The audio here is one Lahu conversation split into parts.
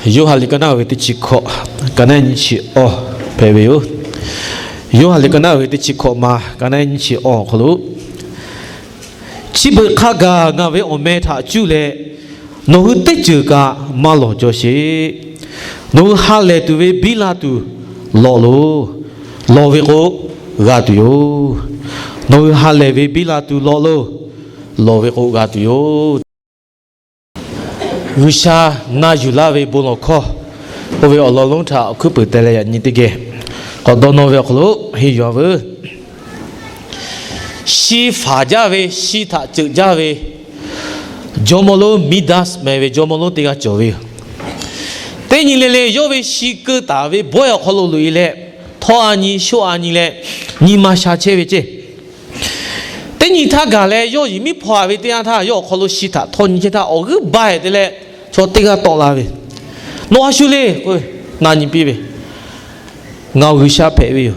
Yoˇhanˬ liꞈ ka naˆ ve teˇ chi hkawꞈ, ka naˆ nyiˇ chi awˇ hpehꞈ ve yoˬ. Yoˇhanˬ liꞈ ka naˆ ve teˇ chi hkawꞈ ma, ka naˆ nyiˇ chi awˇ awˬ hk'aw lo, Chi beuꞈ hk'a gaˬ ngaˬ ve awˬ meh htaꞈ cuˇ leh, nawˬ hui teˇ ceuˬ kaꞈ maˇ lawˬ cawˇ sheˍ. Nawˬ hui ha lehˬ tuˬ ve biˇ la tuˬ lawˬ loˬ. Lawˬ ve k'o, g'a tuˬ yoˬ. Nawˬ hui ha lehˬ ve biˇ la tuˬ lawˬ loˬ. Lawˬ ve k'o, g'a tuˬ yoˬ. G'uiˬsha na yuˬ laˇ ve bon lawˬ hkawˇ k'oˆ ve awˬ lawn lonˉ htaꞈ awˬ hkuiˉ puiˍ teh leh yaꞈ nyi teˇ geh k'awꞈ dawˇ nawˇ ve awˬ hk'aw lo, henˇ yuˬ-a veuˬ. Shi faˍ jaˇ ve, shi htaꞈ ceuꞈ jaˇ ve jawˇmawˇ lonˉ Midas meh ve jawˇmawˇ lonˉ teˇ g'aˇ cawˬ ve yoˬ. Teˇ nyi le le yawˇ ve shi keu taˍ ve bawehˇ awˬ hk'aw lo loꞈ-e leh, htawˇ-a nyi shoˆ-a nyi leh, nyi ma sha chehˇ ve ceˇ. Teˇ nyi htaˇ gaˬ leh yawˇ yehˬ miˉ hpaw-a ve teˇ yanˇ htaˇ, yawˇ awˬ hk'aw lo shi htaꞈ htawˇ nyi chehˇ htaˇ, awˬ g'euˆ ba-e te leh chaw teˇ g'aˇ tawˆ la ve, Nawˬ a shu le k'o, na nyi piˇ ve, Ngaˬ-oˬ, G'uiˬsha hpehꞈ ve yoˬ.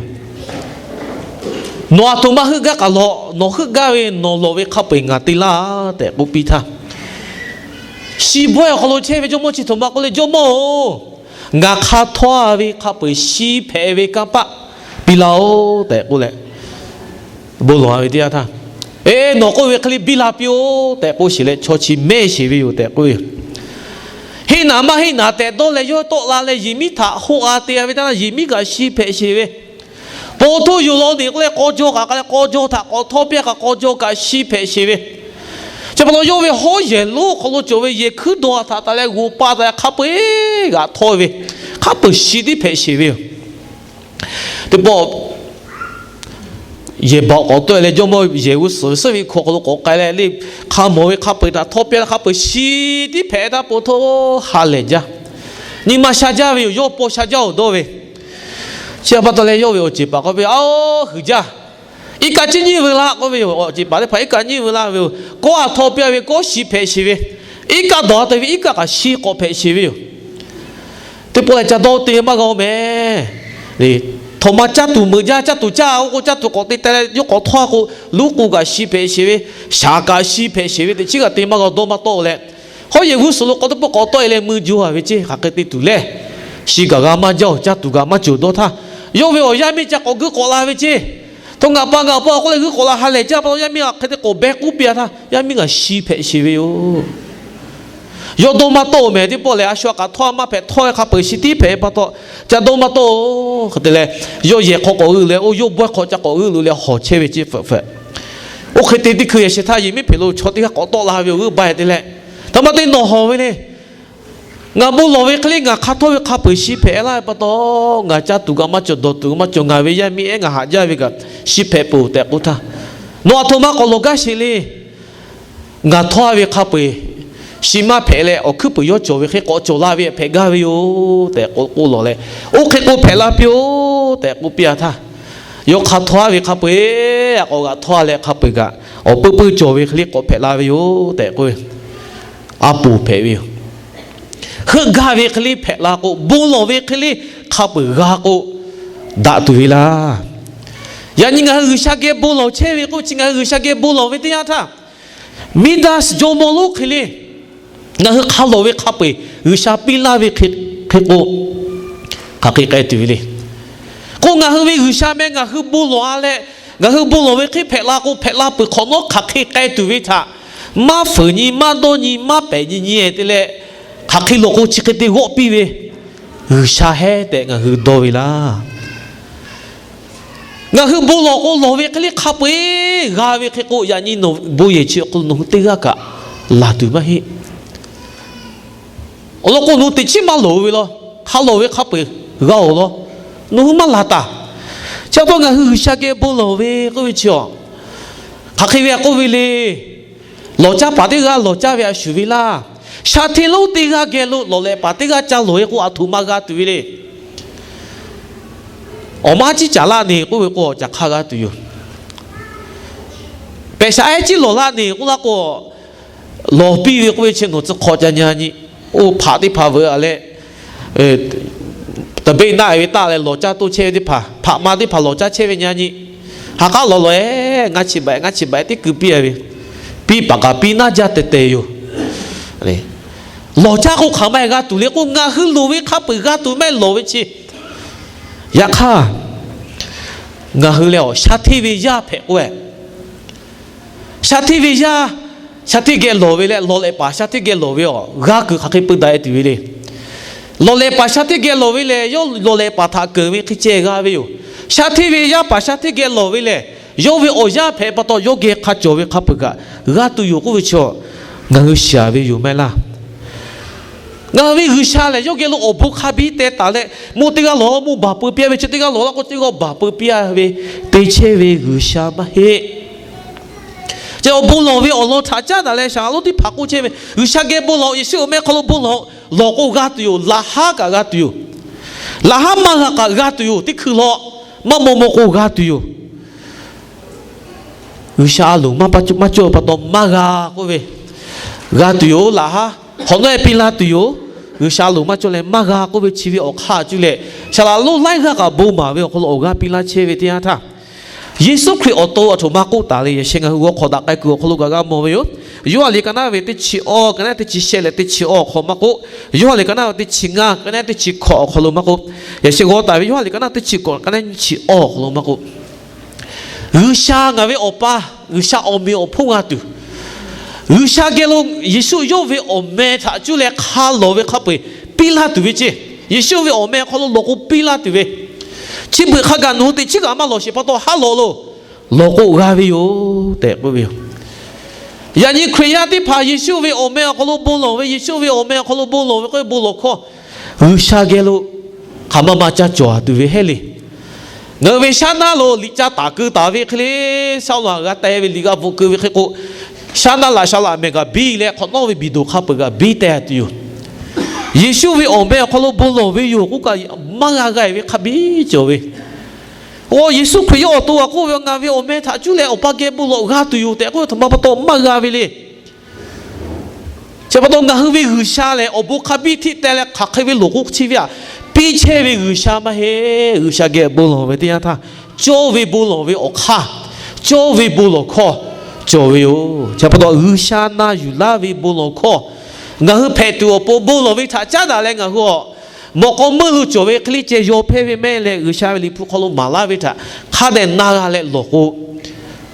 Nawˬ aˬ htoꞈ ma heuˆ gaˇ kaꞈ lawˬ. Nawˬ heuˆ gaˇ ve nawˬ lawˬ ve hk'a peu-eˬ ngaˬ te laˇ tehꞈ k'oˆ piˇ htaˇ, shi bawehˇ awˬ hk'aw lo chehˇ ve jawˇmawˇ chi htoꞈ ma k'oˆ le, Jawˇmawˇ-oˬ, ngaˬ hk'a htawˇ-a ve hk'a peu-eˬ shi hpehꞈ ve kanˇ paˆ piˇ laˇ-oˆ tehꞈ k'oˆ leh, bon lawˬ-a ve teˇ yanˇ htaˇ, Eˬ, nawˬ k'oˆ ve hk'e le biˇ la piˇ-oˆ tehꞈ k'oˆ sheˍ leh, chaw chi mehˆ sheˍ ve yoˬ tehꞈ k'oˆ ve yoˬ. Heˆ naˍ maˇ heˆ naˍ tehꞈ dawˇ leh yawˇ tawˆ la leh, yehˬ miˉ htaꞈ hoˆ-a te-a ve teˇ yanˇ, yehˬ miˉ kaꞈ shi hpehꞈ sheˍ ve. Pon htoˇ yoˬ law neˬ k'oˆ leh, k'aw jaw kaꞈ k'ai leh, k'aw jaw htaꞈ k'awꞈ htawˇ piˇ-a kaꞈ, k'aw jaw kaꞈ shi hpehꞈ sheˍ ve. Chi pa taw yawˇ ve hawˉ yehˬ lonˉ awˬ hk'aw lo cawˬ ve yehˬ hkuiˉ daw htaꞈ taˍ leh g'oˍ pa taˍ leh, hk'a peu-eˬ g'aꞈ htawˇ ve, hk'a peu-eˬ shi tiˉ hpehꞈ sheˍ ve yoˬ. Teˇ pawˆ yehˬ baꞈ k'awꞈ tawˆ-e leh, jawˇmawˇ yehˬ g'uˇ suhˍ ve suhˉ ve hkawˇ hk'aw lo k'awꞈ k'ai leh, le hk'a mawˬ ve hk'a peu-eˬ htaꞈ htawˇ piˇ leh, hk'a peu-eˬ shi tiˉ hpehꞈ taˇ pon htoˇ ha lehˬ jaˇ. Nyi ma sha jaˇ ve yoˬ. Yawˇ paw sha jaˇ-oˬ dawˇ ve. Chi pa taw leh yawˇ ve awˬ ceˬ paˍ k'oˆ ve, Aoˬ, huiˍ jaˇ. Iˉ kaˆ ciˉ nyiˇ veu laˇ k'oˆ ve yoˬ. Awˬ ceˬ paˍ teˇ hpaˍ iˉ kaˆ nyiˇ veu laˇ ve yoˬ. Kawˆ a htawˇ piˇ-a ve kawˆ shi hpehꞈ sheˍ ve, iˉ kaˆ dawˬ-a te ve iˉ kaˆ kaꞈ shi k'awꞈ hpehꞈ sheˍ ve yoˬ. Teˇ pawˆ lehˬ ca dawˇ te maˇ g'a-oˬ mehˍ. Htoꞈ ma caˇ tuˬ meuꞈ jaˇ, caˇ tuˬ caˇ-oˬ k'o, caˇ tuˬ k'awꞈ te teh leh yawˇ k'awꞈ htawˇ-a k'o, luˉ k'oˍ kaꞈ shi hpehꞈ sheˍ ve, shaˍ kaꞈ shi hpehꞞ sheˍ ve, teꞈ chiˉ kaꞈ te maˇ g'a-oˬ, dawˇ maˇ tawˆ-oˬ leh, hawˉ yehˬ g'uˇ suhˍ lo k'awꞈ teˇ pawˆ k'awꞈ tawˆ-e leh mui jo-a ve ceˇ. Hk'aˬ hk'e te tuˬ lehˬ, shi kaꞈ g'a maˇ jaˇ-oˬ, caˇ tuˬ kaꞈ maˇ cawˬ dawˇ htaˇ, yawˇ ve awˬ yaˇ miˇ ca k'awꞈ guiˇ k'awꞈ la ve ceˇ. Htawˇ ngaˬ pa ngaˬ awˬ pa awˬ k'oˆ leh guiˇ k'awꞈ la ha lehˬ jaˇ pa taw, yaˇ miˇ hk'aˬ hk'e te k'awꞈ beh k'uˉ piˇ-a htaˇ, yaˇ miˇ g'aꞈ shi hpehꞈ sheˍ ve yoˬ. Yawˇ dawˇ maˇ tawˆ-oˬ mehˍ. Teˇ pawˆ lehˬ a shu a kaꞈ htawˇ-a maˇ hpehꞈ, htawˇ-e hk'a peu-eˬ shi tiˉ hpehꞈ pa taw, ca dawˇ maˇ tawˆ-oˬ. Hk'e te leh, yawˇ yehˬ hk'aw k'awꞈ g'euˆ leh, oˇ yawˇ bawehˇ hk'aw ca k'awꞈ g'euˆ lo leh hawˬ chehˇ ve ceˇ. Hpfuhꞈ hpfuhꞈ, oˇ hk'e te teˇ hkui yehˬ shehˍ htaˇ yehˬ miˉ hpeꞈ lo chaw teˇ g'aˇ k'awꞈ tawˆ la ve awˬ g'euˆ ba-e te leh, htaꞈ ma te nawˬ hawˬ ve le. Ngaˬ bon lawˬ ve hk'e le ngaˬ hk'a htawˇ ve hk'a peu-eˬ shi hpehꞈ laˇ ve pa taw, ngaˬ caˇ tuˬ kaꞈ maˇ cawˬ, dawˬ tuˬ maˇ cawˬ, ngaˬ ve yaˇ miˇ ehˉ ngaˬ haꞈ jaˇ ve kaꞈ shi hpehꞈ peuˬ tehꞈ k'oˆ htaˇ, Nawˬ aˬ htoꞈ ma k'awꞈ lawˬ gaˇ sheˍ le. Ngaˬ htawˇ-a ve hk'a peu-eˬ shi maˇ hpehꞈ leh, awˬ hkuiˉ puiˍ yawˇ cawˬ ve hk'e k'awꞈ cawˬ la ve hpehꞈ gaˇ ve yoˬ tehꞈ k'oˆ lawˬ leh, Oˇ hk'e k'o hpehꞈ la piˇ-oˆ tehꞈ k'oˆ piˇ-a htaˇ, yawˇ hk'a htawˇ-a ve hk'a peu-eˬ a k'awꞈ g'aꞈ htawˇ-a leh, hk'a peu-eˬ kaꞈ awˬ peu peu cawˬ ve hk'e le k'awꞈ hpehꞈ la ve yoˬ tehꞈ k'oˆ ve, a poˍ hpehꞈ ve yoˬ. Heuˆ gaˇ ve hk'e le hpehꞈ la k'o, bon lawˬ ve hk'e le hk'a peu-eˬ g'a k'o, daꞈ tuˬ ve laˇ. Yaꞈ nyi ngaˬ hui G'uiˬsha geh bon lawˬ chehˇ ve k'oˆ chi, ngaˬ hui G'uiˬsha geh bon lawˬ ve teˇ yanˇ htaˇ, Midas jawˇmawˇ lonˉ hk'e le, ngaˬ hui hk'a lawˬ ve hk'a peu-eˬ G'uiˬsha piˇ laˇ ve hk'e k'o, hk'aˬ hk'e k'ai tuˬ ve le. K'o ngaˬ hui ve G'uiˬsha meh ngaˬ hui bon lawˬ-a leh, ngaˬ hui bon lawˬ ve hk'e hpehꞈ la k'o, hpehꞈ la peuˬ hk'awꞈ nawˉ hk'aˬ hk'e k'ai tuˬ ve htaꞈ maˇ fuiˍ nyi, maˇ dawˇ nyi, maˇ pehˬ nyi nyi-e te leh, hk'aˬ hk'e lawˬ k'o chi hk'e te g'awˆ piˇ ve, G'uiˬsha heˉ tehꞈ ngaˬ hui dawˇ ve laˇ. Ngaˬ hui bon lawˬ k'o, lawˬ ve hk'e le hk'a peu-eˬ g'a ve hk'e k'o, yaꞈ nyi nawˬ bon yehˬ chi awˬ hk'aw lo nawˬ hui teˇ g'aˇ kaꞈ laˬ tuˬ maˇ heˆ. Awˬ lawn k'o, nawˬ hui teꞈ chiˉ maˇ lawˬ-o ve law. Hk'a lawˬ ve hk'a peu-eˬ g'a-oˬ law. Nawˬ hui maˇ laˬ taˍ. Chi pa taw ngaˬ hui G'uiˬsha geh bon lawˬ ve k'oˆ ve chi a, hk'aˬ hk'e ve a k'oˆ ve le. Lawˬ caˇ paˍ teˇ g'aˇ lawˬ caˇ ve a shuˍ ve laˇ. Shaˍ hteˇ lonˉ teˇ g'aˇ geh lo lawˬ leh paˍ teˇ g'aˇ ca lawˬ-e k'o, aˬ htoꞈ ma g'a tuˬ ve le. Awˬ maˇ ciˉ caˍ laˇ neˬ k'oˆ ve k'o, caˬ hk'aˇ g'a tuˬ yoˬ. Pehˬ shaꞈ ehˉ ciˉ lawˬ laˇ neˬ k'oˆ laˇ k'o, lawˬ piˇ ve k'oˆ ve chi nawˬ tcuh hk'awꞈ ca nyi nyi. Oˇ hpaꞈ teˇ hpaˍ veuꞈ-a leh, taˍ beˆ naˆ-e ve taˆ leh lawˬ caˇ toˇ chehˇ ve teˇ hpaˍ, hpaꞈ ma teˇ hpaˍ lawˬ caˇ chehˇ ve nyi nyi. Ha k'aˉ lawˬ lawˬ-e, ngaˇ chi baꞈ ngaˇ chi baꞈ teˇ keu piˇ-a ve, piˇ paˍ kaꞈ piˇ naˇ jaˇ tehˬ tehˬ yoˬ. Lawˬ caˇ k'o hk'aˬ ma g'a tuˬ le k'o, ngaˬ hui loˍ ve hk'a peu-eˬ g'a tuˬ maˇ heˆ, lawˬ ve chi. Yaꞈ hk'aˇ, ngaˬ hui lehˬ, shaˉ hteˇ ve yaˇ hpehꞈ k'oˆ-e, shaˉ hteˇ ve yaˇ, shaˉ hteˇ geh lawˬ ve leh lawˬ lehꞈ paˍ shaˉ hteˇ geh lawˬ ve awˬ g'aˇ kuiˬ hk'aˬ hk'e peu daꞈ-e tuˬ ve le. Lawˬ lehꞈ paˍ shaˉ hteˇ geh lawˬ ve lehˬ, yawˇ lawˬ lehꞈ paˍ htaꞈ keunˍ ve hk'e ceh g'a ve yoˬ. Shaˉ hteˇ ve yaˇ paˍ shaˉ hteˇ geh lawˬ ve lehˬ, yawˇ ve awˬ yaˇ hpehꞈ pa taw yawˇ geh hk'a cawˬ ve hk'a peu-eˬ kaꞈ g'a tuˬ yoˬ k'oˆ ve chi, ngaˬ hui shiˍ ve yoˬ maˇ heˆ laˇ. Ngaˬ hui ve G'uiˬsha lehˬ, yawˇ geh lo awˬ bon hk'a biˇ teh taˍ leh, mvuhˇ teˇ g'aˇ lawˬ mvuhˇ baˬ peu piˇ-a ve, chi teˇ g'aˇ lawˬ laˇ k'o teˇ g'aˇ baˬ peu piˇ-a ve, te chehˇ ve G'uiˬsha maˇ heˆ. Chi awˬ bon lawˬ ve awˬ lawn htaꞈ caˉ daꞈ leh shaˍ lonˉ teˇ hpaˍ k'oˆ chehˇ ve, G'uiˬsha geh bon lawˬ, Yeˍsuˆ awˬ meh hk'aw lo bon lawˬ, lawˬ k'o g'a tuˬ yoˬ. Laꞈ haˉ kaꞈ g'a tuˬ yoˬ. Laꞈ haˉ maˇ g'a kaꞈ g'a tuˬ yoˬ. Teˇ hkui lawꞈ maˇ maw maw k'o g'a tuˬ yoˬ. G'uiˬsha a loˍ maˇ cawˇ pa taw maˇ g'a k'oˆ ve, g'a tuˬ yoˬ. Laꞈ haˉ hk'awꞈ nawˉ-e piˇ laˇ tuˬ yoˬ. G'uiˬsha a loˍ maˇ cawˇ leh maˇ g'a k'oˆ ve chi ve awˬ hk'aˇ cuˇ leh, saˍ laꞈ lonˉ laiˉ g'aˇ kaꞈ bon maˍ ve awˬ hk'aw lo awˬ g'aˇ piˇ laˇ chehˇ ve teˇ yanˇ htaˇ, Yeˍsuˆ Hkriꞈ awˬ to a htoꞈ ma k'oˆ taˍ le, yaꞈ sheh ngaˬ hui g'aw hk'awꞈ daꞈ k'ai kuiˬ awˬ hk'aw lo kaꞈ g'a mawˬ ve yoˬ. Yoˇhanˬ liꞈ ka naˉ ve teˇ chi awˇ, ka naˉ teˇ chi shehˆ leh teˇ chi awˇ awˬ hk'aw maˇ k'oˆ, Yoˇhanˬ liꞈ ka naˉ ve teˇ chi ngaˇ, ka naˉ teˇ chi hkawꞈ awˬ hk'aw lo maˇ k'oˆ, yaꞈ sheh g'aw taˍ ve Yoˇhanˬ liꞈ ka naˉ teˇ chi kawꞈ, ka naˉ nyiˇ chi awˇ awˬ hk'aw lo maˇ k'oˆ, G'uiˬsha ngaˬ ve Awˬ pa, G'uiˬsha awˬ meꞈ awˬ hponˇ g'a tuˬ, G'uiˬsha geh lo Yeˍsuˆ yawˇ ve awˬ meh htaꞈ cuˇ leh hk'a lawˬ ve hk'a peu-eˬ piˇ laˇ tuˬ ve ceˇ. Yeˍsuˆ ve awˬ meh awˬ hk'aw lo lawˬ k'o piˇ laˇ tuˬ ve, chi beuꞈ hk'a gaˬ nawˬ hui teꞈ chiˉ kaꞈ maˇ lawˬ sheˍ pa taw haˉ lawˬ loˬ, lawˬ k'o g'a ve yoˬ tehꞈ k'oˆ ve yoˬ. Yaꞈ nyi Hkriꞈ yaˇ teˇ hpaˍ Yeˍsuˆ ve awˬ meh awˬ hk'aw lo bon lawˬ ve, Yeˍsuˆ ve awˬ meh awˬ hk'aw lo bon lawˬ ve k'oˆ ve bon lawˬ hkawˇ, G'uiˬsha geh lo hk'aˬ ma ma ca cawˬ tuˬ ve heˆ le. Ngaˬ hui ve shaˉ naˉ lo liꞈ ca taˍ keu taˍ ve hk'e le, shaˉ laꞈ g'a teh ve liꞈ g'a bvuhꞈ keu ve hk'e k'o, shaˉ naˉ laꞈ sha laꞈ mehˍ kaꞈ biˇ leh hk'awꞈ nawˉ ve biˬ doˬ hk'a peu-eˬ kaꞈ biˇ teh tuˬ yoˬ. Yeˍsuˆ ve awˬ meh awˬ hk'aw lo bon lawˬ ve yoˬ k'oˆ kaꞈ maˇ g'a g'a-e ve hk'a biˇ cawˬ ve. Oˇ, Yeˍsuˆ Hkriꞈ yawˇ awˬ to g'a k'oˆ ve, Ngaˬ ve awˬ meh htaꞈ cuˇ leh Awˬ pa geh bon lawˬ g'a tuˬ yoˬ tehꞈ k'oˆ ve, a htoꞈ ma pa taw maˇ g'a ve le. Chi pa taw ngaˬ hui ve G'uiˬsha lehˬ, awˬ bon hk'a biˇ hteˆ teh leh hk'aˬ hk'e ve loˬ k'o chi ve aꞈ, piˇ chehˇ ve G'uiˬsha maˇ heˆ. G'uiˬsha geh bon lawˬ ve teˇ yanˇ htaˇ, cawˇ ve bon lawˬ ve awˬ hk'aˇ, cawˇ ve bon lawˬ hkawˇ cawˬ ve yoˬ. Chi pa taw G'uiˬsha na yuˬ laˇ ve bon lawˬ hkawˇ, ngaˬ hui hpehꞈ tuˬ awˬ pon bon lawˬ ve htaꞈ caˉ daꞈ leh ngaˬ hui awˬ mawꞈ k'aw meuˇ lo cawˬ ve hk'e le ceh yaw hpehˇ ve mehˆ leh, G'uiˬsha ve liꞈ hpu hk'aw lo maˍ laˇ ve htaꞈ hk'a dehꞈ na g'a leh lawˬ k'o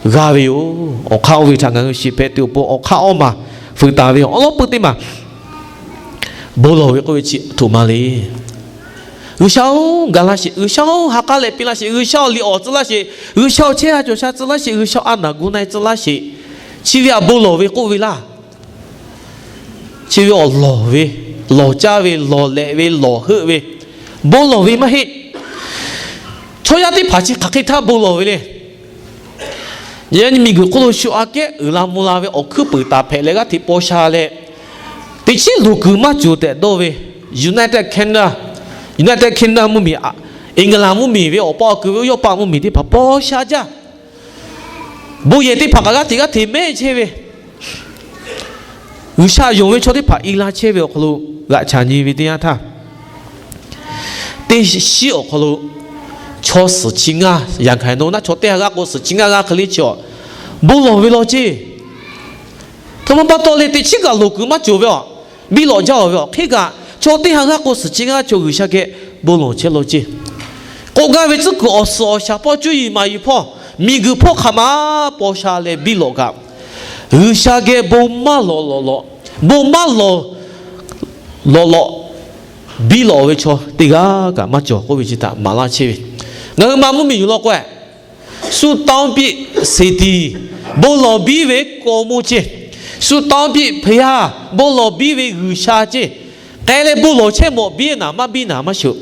g'a ve yoˬ. Awˬ hk'aˇ oˇ ve htaꞈ ngaˬ hui shiˍ hpehꞈ tuˬ awˬ pon awˬ hk'aˇ awˇ maˬ fuiˍ taˍ ve awˬ lawn peuˇ teˇ maˬ bon lawˬ ve k'oˆ ve chi a htoꞈ ma le. G'uiˬsha-oˬ, ga laˇ sheˍ. G'uiˬsha-oˬ, ha k'aˉ leh piˇ laˇ sheˍ. G'uiˬsha-oˬ, liꞈ awˬ tcuh laˇ sheˍ. G'uiˬsha-oˬ, chehˇ ha cawˬ sha tcuh laˇ sheˍ. G'uiˬsha-oˬ, a naˬ gu na-e tcuh laˇ sheˍ. Chi ve aꞈ bon lawˬ ve k'oˆ ve laˇ. Chi ve awˬ lawˬ ve, lawˬ caˇ ve, lawˬ lehꞈ ve, lawˬ heuˆ ve, bon lawˬ ve maˇ heˆ. Chaw yaˇ teˇ hpaˍ chi hk'aˬ hk'e htaˇ bon lawˬ ve le. Yaꞈ nyi miˬguiˬ hk'oˆ lo shu aꞈ kehˉ uiˍ la mvuh la ve awˬ hkuiˉ puiˍ taˍ hpehꞈ leh g'aˇ hteꞈ paw sha leh, teꞈ chiˉ luˬ kuiˬ maˇ cawˬ tehꞈ dawˇ ve United Kingdom, United Kingdom mvuhˇmiˬ, England mvuhˇmiˬ ve awˬ pa awˬ kuiˬ ve oˇ yawˇ paˆ mvuhˇmiˬ teˇ hpaˍ paw sha jaˇ. Bon yehˬ teˇ hpaˍ kaꞈ g'aˇ hteꞈ g'aˇ hteꞈ mehˉ chehˇ ve, G'uiˬsha yonˍ ve chaw teˇ hpaˍ i la chehˇ ve awˬ hk'aw lo g'aꞈ chaꞈ nyi ve teˇ yanˇ htaˇ, teˇ shiˉ awˬ hk'aw lo chaw suhˍ chi ngaˇ, yaꞈ hk'aˇ nawˬ naˆ chaw teˇ ha g'aˇ k'o suhˍ chi ngaˇ g'aˇ hk'e le chi awˬ bon lawˬ ve law ceˇ. Htoꞈ ma pa taw leh teꞈ chiˉ kaꞈ luˬ kuiˬ maˇ cawˬ ve aꞈ, biˇ lawꞈ jaˇ-oˬ ve aꞈ hk'e kaꞈ, chaw teˇ ha g'aˇ k'o suhˍ chi ngaˇ g'aˇ chaw G'uiˬsha geh bon lawˬ chehˇ law ceˇ. K'oˆ gaˇ ve tcuhˉ kuiˬ awˬ suhˍ awˬ shaˍ hpawˇ, cuˇ yiˍ maˍ yiˍ hpawˇ, miˬguiˬ hpawˇ hk'aˬ ma paw sha leh biˇ lawꞈ kaꞈ, G'uiˬsha geh bon maˇ lawˬ lawꞈ lawꞈ, bon maˇ lawˬ lawꞈ lawꞈ, biˇ lawꞈ ve chaw teˇ g'aˇ kaꞈ maˇ cawˬ k'oˆ ve chi htaꞈ maˍ laˇ chehˇ ve. Ngaˬ hui ma mvuhˇmiˬ yuˬ law k'o-e, ဆုတောင်းပြီး စေတည်း, bon lawˬ biˇ ve ကိုယ်မူ ceˇ. ဆုတောင်းပြီး ဘုရား, bon lawˬ biˇ ve G'uiˬsha ceˇ. K'ai leh bon lawˬ chehˇ mawꞈ biˇ naˍ maˇ biˇ naˍ maˇ shuˍ.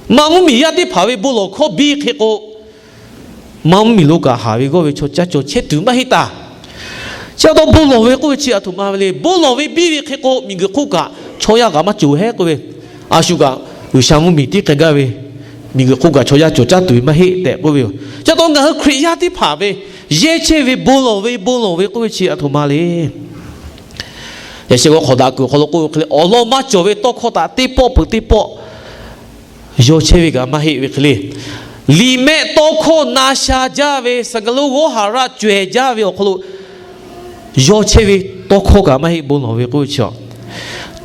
Ma mvuhˇmiˬ yaˇ teˇ hpaˍ ve bon lawˬ hkawˇ biˇ hk'e k'o, ma mvuhˇmiˬ lo kaꞈ haˍ ve g'awˇ ve chaw caˇ cawˬ chehˇ tuˬ maˇ heˆ taˍ. Chi pa taw bon lawˬ ve k'oˆ ve chi aˬ htoꞈ ma ve le. Bon lawˬ ve biˇ ve hk'e k'o miˬguiˬ hk'oˆ kaꞈ chaw yaˇ kaꞈ maˇ cawˬ hehˉ k'oˆ ve, a shu kaꞈ G'uiˬsha mvuhˇmiˬ tiˉ k'ai gaˇ ve, miˬguiˬ hk'oˆ kaꞈ chaw yaˇ cawˬ caˇ tuˬ ve maˇ heˆ tehꞈ k'oˆ ve yoˬ. Chi pa taw ngaˬ hui Hkriꞈ yaˇ teˇ hpaˍ ve yehˇ chehˇ ve bon lawˬ ve, bon lawˬ ve k'oˆ ve chi aˬ htoꞈ ma le. Yaꞈ sheh g'aw hk'awꞈ daꞈ kuiˬ awˬ hk'aw lo k'oˆ ve hk'e le, awˬ lawn maˇ cawˬ ve tawˇ hkawˇ htaꞈ teˇ pawˆ peuˬ teˇ pawˆ yaw chehˇ ve kaꞈ maˇ heˆ ve hk'e le. Liꞈ mehˆ tawˇ hkawˇ na sha jaˇ ve, စကားလုံး g'awˇ haˍ raˆ cawehˬ jaˇ ve awˬ hk'aw lo yaw chehˇ ve tawˇ hkawˇ kaꞈ maˇ heˆ, bon lawˬ ve k'oˆ ve chi aˬ.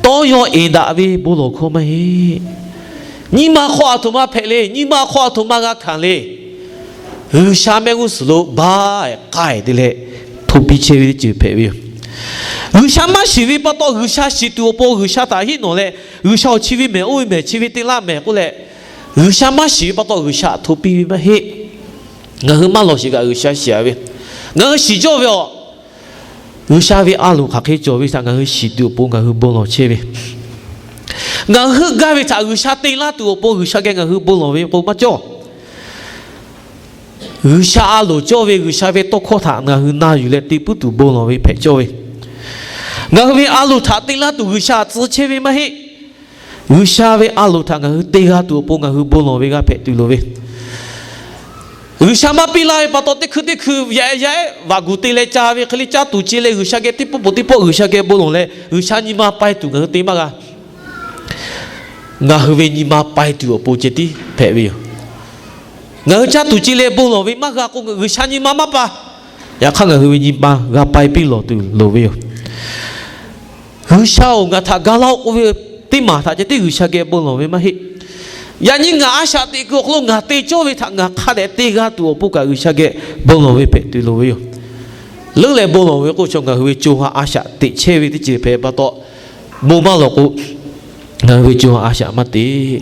Tawˇ yaw eˍ daꞈ ve bon lawˬ hkawˇ maˇ heˆ. Nyi ma hk'aw aˬ htoꞈ ma hpehꞈ le. Nyi ma hk'aw aˬ htoꞈ ma g'a hkanˍ le. G'uiˬsha mehˆ g'uˇ suhˍ lo baˆ k'ai te leh hto piˇ chehˇ ve teˇ ceuˬ hpehꞈ ve yoˬ. G'uiˬsha maˇ shiˍ ve pa taw, G'uiˬsha shiˍ tuˬ awˬ pon G'uiˬsha htaꞈ hiˆ nawˬ leh, G'uiˬsha awˬ chi ve mehˍ, oˇ ve mehˍ, chi ve te laˇ mehˍ k'oˆ leh, G'uiˬsha maˇ shiˍ ve pa taw G'uiˬsha htaꞈ hto piˇ ve maˇ heˆ. Ngaˬ hui maˇ lawˬ sheˍ kaꞈ G'uiˬsha shiˍ ve, ngaˬ hui shiˍ cawˇ ve aˬ G'uiˬsha ve a loˍ hk'aˬ hk'e cawˬ ve htaꞈ ngaˬ hui shiˍ tuˬ awˬ pon ngaˬ hui bon lawˬ chehˇ ve, ngaˬ hui heuˆ gaˇ ve htaꞈ G'uiˬsha te laˇ tuˬ awˬ pon G'uiˬsha geh ngaˬ hui bon lawˬ ve k'o maˇ cawˇ. G'uiˬsha a loˍ cawˇ ve G'uiˬsha ve tawˇ hkawˇ htaꞈ ngaˬ hui na yuˬ leh te puiˉ tuˬ bon lawˬ ve hpehꞈ cawˇ ve, ngaˬ hui ve a loˍ htaꞈ te laˇ tuˬ G'uiˬsha tcuh chehˇ ve maˇ heˆ. G'uiˬsha ve a loˍ htaꞈ ngaˬ hui te g'a tuˬ awˬ pon ngaˬ hui bon lawˬ ve g'a hpehꞈ tuˬ loˍ ve, G'uiˬsha maˇ piˇ laˇ ve pa taw teˇ hkui teˇ hkui yaꞈ yaꞈ ehˉ vaꞈ guˬ te leh ca ve hk'e le, caˇ tuˬ ce leh G'uiˬsha geh teˇ pawˆ peuˬ teˇ pawˆ G'uiˬsha geh bon lawˬ leh G'uiˬsha nyi ma pai tuˬ ngaˬ hui te maˇ g'a. Ngaˬ hui ve nyi ma pai tuˬ awˬ pon ceh tiˉ hpehꞈ ve yoˬ. Ngaˬ hui caˇ tuˬ ce leh bon lawˬ ve maˇ g'a k'o, G'uiˬsha nyi ma maˇ pai. Yaꞈ hk'aˇ ngaˬ hui ve nyi ma g'a pai piˇ lawˬ tuˬ loˍ ve yoˬ. G'uiˬsha-oˬ, ngaˬ htaꞈ ga laˇ-oˆ k'oˆ ve teˇ maˬ htaꞈ ceh tiˉ G'uiˬsha geh bon lawˬ ve maˇ heˆ. Yaꞈ nyi ngaˬ a shaꞈ teꞈ kuiˬ awˬ hk'aw lo ngaˬ te cawˇ ve htaꞈ ngaˬ hk'a dehꞈ te g'a tuˬ awˬ pon kaꞈ G'uiˬsha geh bon lawˬ ve hpehꞈ tuˬ loˍ ve yoˬ. Leuˉ leh bon lawˬ ve k'oˆ ve chaw ngaˬ hui ve co ha a shaꞈ teꞈ chehˇ ve teˇ ceuˬ hpehꞈ pa taw, bon maˇ lawˬ k'o, ngaˬ hui ve co ha a shaꞈ maˇ teꞈ.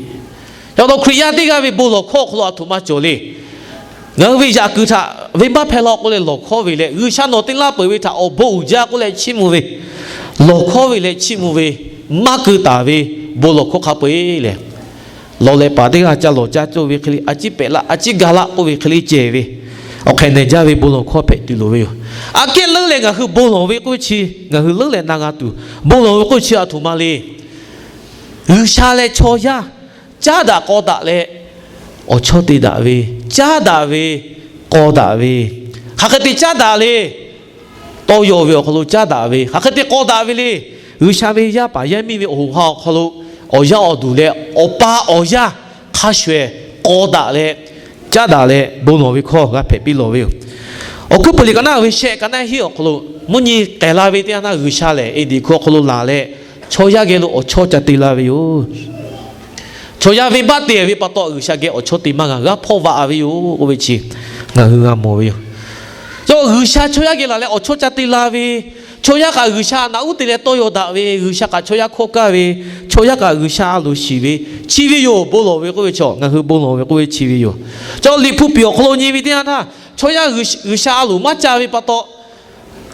Yaꞈ taw Hkriꞈ yaˇ teˇ g'aˇ ve bon lawˬ hkawˇ awˬ hk'aw lo aˬ htoꞈ ma cawˬ le. Ngaˬ hui ve yaꞈ kuiˬ htaꞈ venˇbaˆ hpehˇ law k'oˆ leh lawˬ hkawˇ ve leh, G'uiˬsha nawˬ te laˇ peuˬ ve htaꞈ awˬ bon uiˍ jaˇ k'oˆ leh chiˇ mvuh ve, lawˬ hkawˇ ve leh chiˇ mvuh ve, maˇ keu taˍ ve bon lawˬ hkawˇ hk'a peu-eˬ lehˬ, lawˬ leh paˍ teˇ g'aˇ ca lawˬ ca cawˇ ve hk'e le, a ciˉ pehꞈ laˆ, a ciˉ ga laˆ k'oˆ ve hk'e le ceh ve, awˬ hk'e nehˬ jaˇ ve bon lawˬ hkawˇ hpehꞈ tuˬ loˍ ve yoˬ. Aꞈ kehˉ leuˉ leh ngaˬ hui bon lawˬ ve k'oˆ ve chi, ngaˬ hui leuˉ leh na g'a tuˬ, bon lawˬ ve k'oˆ ve chi aˬ htoꞈ ma le. G'uiˬsha leh chaw yaˇ caˉ daꞈ k'aw daꞈ leh awˬ chawˇ te daꞈ ve, caˉ daꞈ ve, k'aw daꞈ ve, hk'aˬ hk'e te caˉ daꞈ le. Tawˇ yaw ve awˬ hk'aw lo caˉ daꞈ ve, hk'aˬ hk'e te k'aw daꞈ ve le. G'uiˬsha ve yaˇ paˍ yaˇ miˇ ve awˬ hoꞈ ha awˬ hk'aw lo, awˬ yaˇ awˬ duˬ leh awˬ pa awˬ yaˇ hk'a shuˍ ehˍ k'aw daꞈ leh, caˉ daꞈ leh bon lawˬ ve hkawˇ g'a hpehꞈ piˇ lawˬ ve yoˬ. Awˬ hkuiˉ puiˍ liꞈ ka naˉ ve shehˆ ka naˉ hiˆ awˬ hk'aw lo, mvuhˇ nyi k'ehˬ la ve teˇ yanˇ htaˇ G'uiˬsha lehˬ Eˍdenˍ hkuˇ awˬ hk'aw lo laˬ leh, chaw yaˇ geh lo awˬ chawˇ ca te la ve yoˬ. Chaw yaˇ venˇbaˆ te ve pa taw G'uiˬsha geh awˬ chawˇ te maˇ g'a, g'a hpawˇ vaꞈ ve yoˬ k'oˆ ve chi ngaˬ hui g'a mawˬ ve yoˬ. Chaw G'uiˬsha chaw yaˇ geh laˬ leh awˬ chawˇ ca te la ve, chaw yaˇ kaꞈ G'uiˬsha naꞈ uˉ te leh tawˇ yaw daꞈ ve, G'uiˬsha kaꞈ chaw yaˇ hkawˇ kaˇ ve, chaw yaˇ kaꞈ G'uiˬsha a loˍ shiˍ ve, chi ve yoˬ. Bon lawˬ ve k'oˆ ve chaw, ngaˬ hui bon lawˬ ve k'oˆ ve chi ve yoˬ. Chaw Liꞈ hpu piˍ awˬ hk'aw lo nyi ve teˇ yanˇ htaˇ, chaw yaˇ G'uiˬsha a loˍ maˇ ca ve pa taw,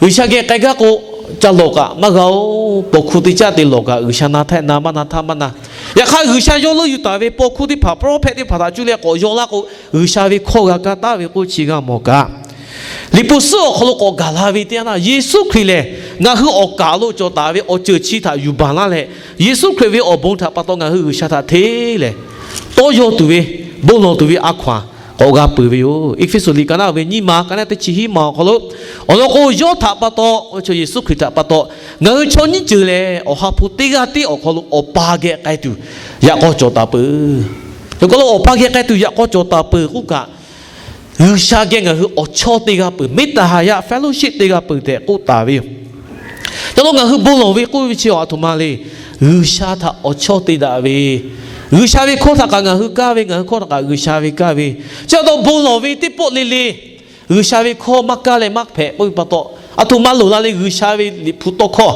G'uiˬsha geh k'ai gaˇ k'o, ca lawˬ kaꞈ maˇ g'a-oˬ. Paw hkuˇ teˇ caˆ te lawˬ kaꞈ G'uiˬsha na htaˇ na, maˇ na htaˇ maˇ na. Yaꞈ hk'aˇ G'uiˬsha yawˇ leuˆ yuˬ taˍ ve paw hkuˇ teˇ hpaˍ, prophet teˇ hpaˍ htaꞈ cuˇ leh k'awꞈ yaw laˇ k'o, G'uiˬsha ve hkawˇ g'a kaˇ taˍ ve k'oˆ chi g'a mawˬ kaꞈ, Liꞈ hpu suhˉ awˬ hk'aw lo k'awꞈ gaˬ la ve teˇ yanˇ htaˇ, Yeˍsuˆ Hkriꞈ lehˬ ngaˬ hui awˬ kaˍ lo cawˬ taˍ ve awˬ ceuˬ chi htaꞈ yuˬ baˬ laˇ leh, Yeˍsuˆ Hkriꞈ ve awˬ bon htaꞈ pa taw ngaˬ hui G'uiˬsha htaꞈ hteˇ lehˬ, tawˇ yaw tuˬ ve, bon lawˬ tuˬ ve a hkaw-anˬ k'awꞈ g'a peuˬ ve yoˬ. Eˇfeˇsuꞈ liꞈ ka naˉ ve nyiˇ ma ka naˉ teˇ chi hiˉ ma awˬ hk'aw lo, awˬ lawn k'o, yawˇ htaꞈ pa taw, Yeˍsuˆ Hkriꞈ htaꞈ pa taw, ngaˬ hui chaw nyiˇ ceuˬ lehˬ awˬ ha hpu teˇ g'aˇ tiˉ awˬ hk'aw lo Awˬ pa geh k'ai tuˬ yaꞈ k'aw cawˬ taˍ peuˬ. Awˬ hk'aw lo Awˬ pa geh k'ai tuˬ yaꞈ k'aw cawˬ taˍ peuˬ k'oˆ kaꞈ, G'uiˬsha geh ngaˬ hui awˬ chawˇ te g'a peuˬ, မုၼ်တၢဟႃႇယ fellowship te g'a peuˬ tehꞈ k'oˆ taˍ ve yoˬ. Ca lo ngaˬ hui bon lawˬ ve k'oˆ ve chi aˬ htoꞈ ma le. G'uiˬsha htaꞈ awˬ chawˇ te daꞈ ve, G'uiˬsha ve hkawˇ htaꞈ kaꞈ ngaˬ hui kaˇ ve, ngaˬ hui hkawˇ htaꞈ kaꞈ G'uiˬsha ve kaˇ ve, chi pa taw bon lawˬ ve teˇ pawˆ le le, G'uiˬsha ve hkawˇ maˇ kaˇ leh maˇ hpehꞈ k'oˆ ve pa taw, aˬ htoꞈ ma loˍ la le. G'uiˬsha ve Liꞈ hpu tawˇ hkawˇ,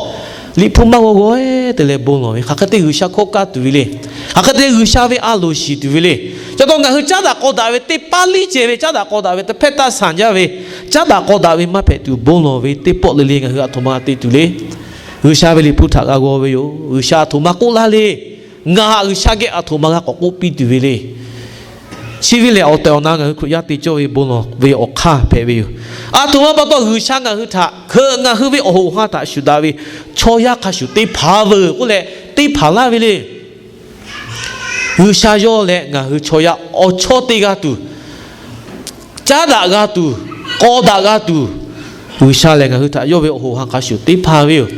Liꞈ hpu maˇ g'aw g'aw te leh bon lawˬ ve, hk'aˬ hk'e te G'uiˬsha hkawˇ kaˇ tuˬ ve le. Hk'aˬ hk'e te G'uiˬsha ve a loˍ shiˍ tuˬ ve le. Ca taw ngaˬ hui caˉ daꞈ k'aw daꞈ ve teˇ paˉ liˇ ceh ve, caˉ daꞈ k'aw daꞈ ve teˇ hpehˇ taˇ sanˍ jaˇ ve, caˉ daꞈ k'aw daꞈ ve maˇ hpehꞈ tuˬ bon lawˬ ve teˇ pawˆ le le ngaˬ hui aˬ htoꞈ ma te tuˬ le. G'uiˬsha ve Liꞈ hpu htaꞈ g'a g'aw ve yoˬ. G'uiˬsha aˬ htoꞈ ma k'oˆ laˇ le. Ngaˬ htaꞈ G'uiˬsha geh aˬ htoꞈ ma g'a k'awꞈ k'oˆ piˇ tuˬ ve le. Chi ve lehˬ awˬ tehˬ awˬ na ngaˬ hui Hkriꞈ yaˇ te cawˇ ve bon lawˬ ve awˬ hk'aˇ hpehꞈ ve yoˬ. Aˬ htoꞈ ma pa taw G'uiˬsha ngaˬ hui htaꞈ hkeuꞈ ngaˬ hui ve awˬ hoꞈ ha htaꞈ shuˍ daꞈ ve chaw yaˇ hk'a shuˍ teˇ hpaˍ veuˬ k'oˆ leh teˇ hpaˍ laˇ ve le. G'uiˬsha yawˇ leh ngaˬ hui chaw yaˇ awˬ chawˇ te g'a tuˬ, caˉ daꞈ g'a tuˬ, k'aw daꞈ g'a tuˬ, G'uiˬsha lehˬ ngaˬ hui htaꞈ yawˇ ve awˬ hoꞈ ha hk'a shuˍ teˇ hpaˍ ve yoˬ.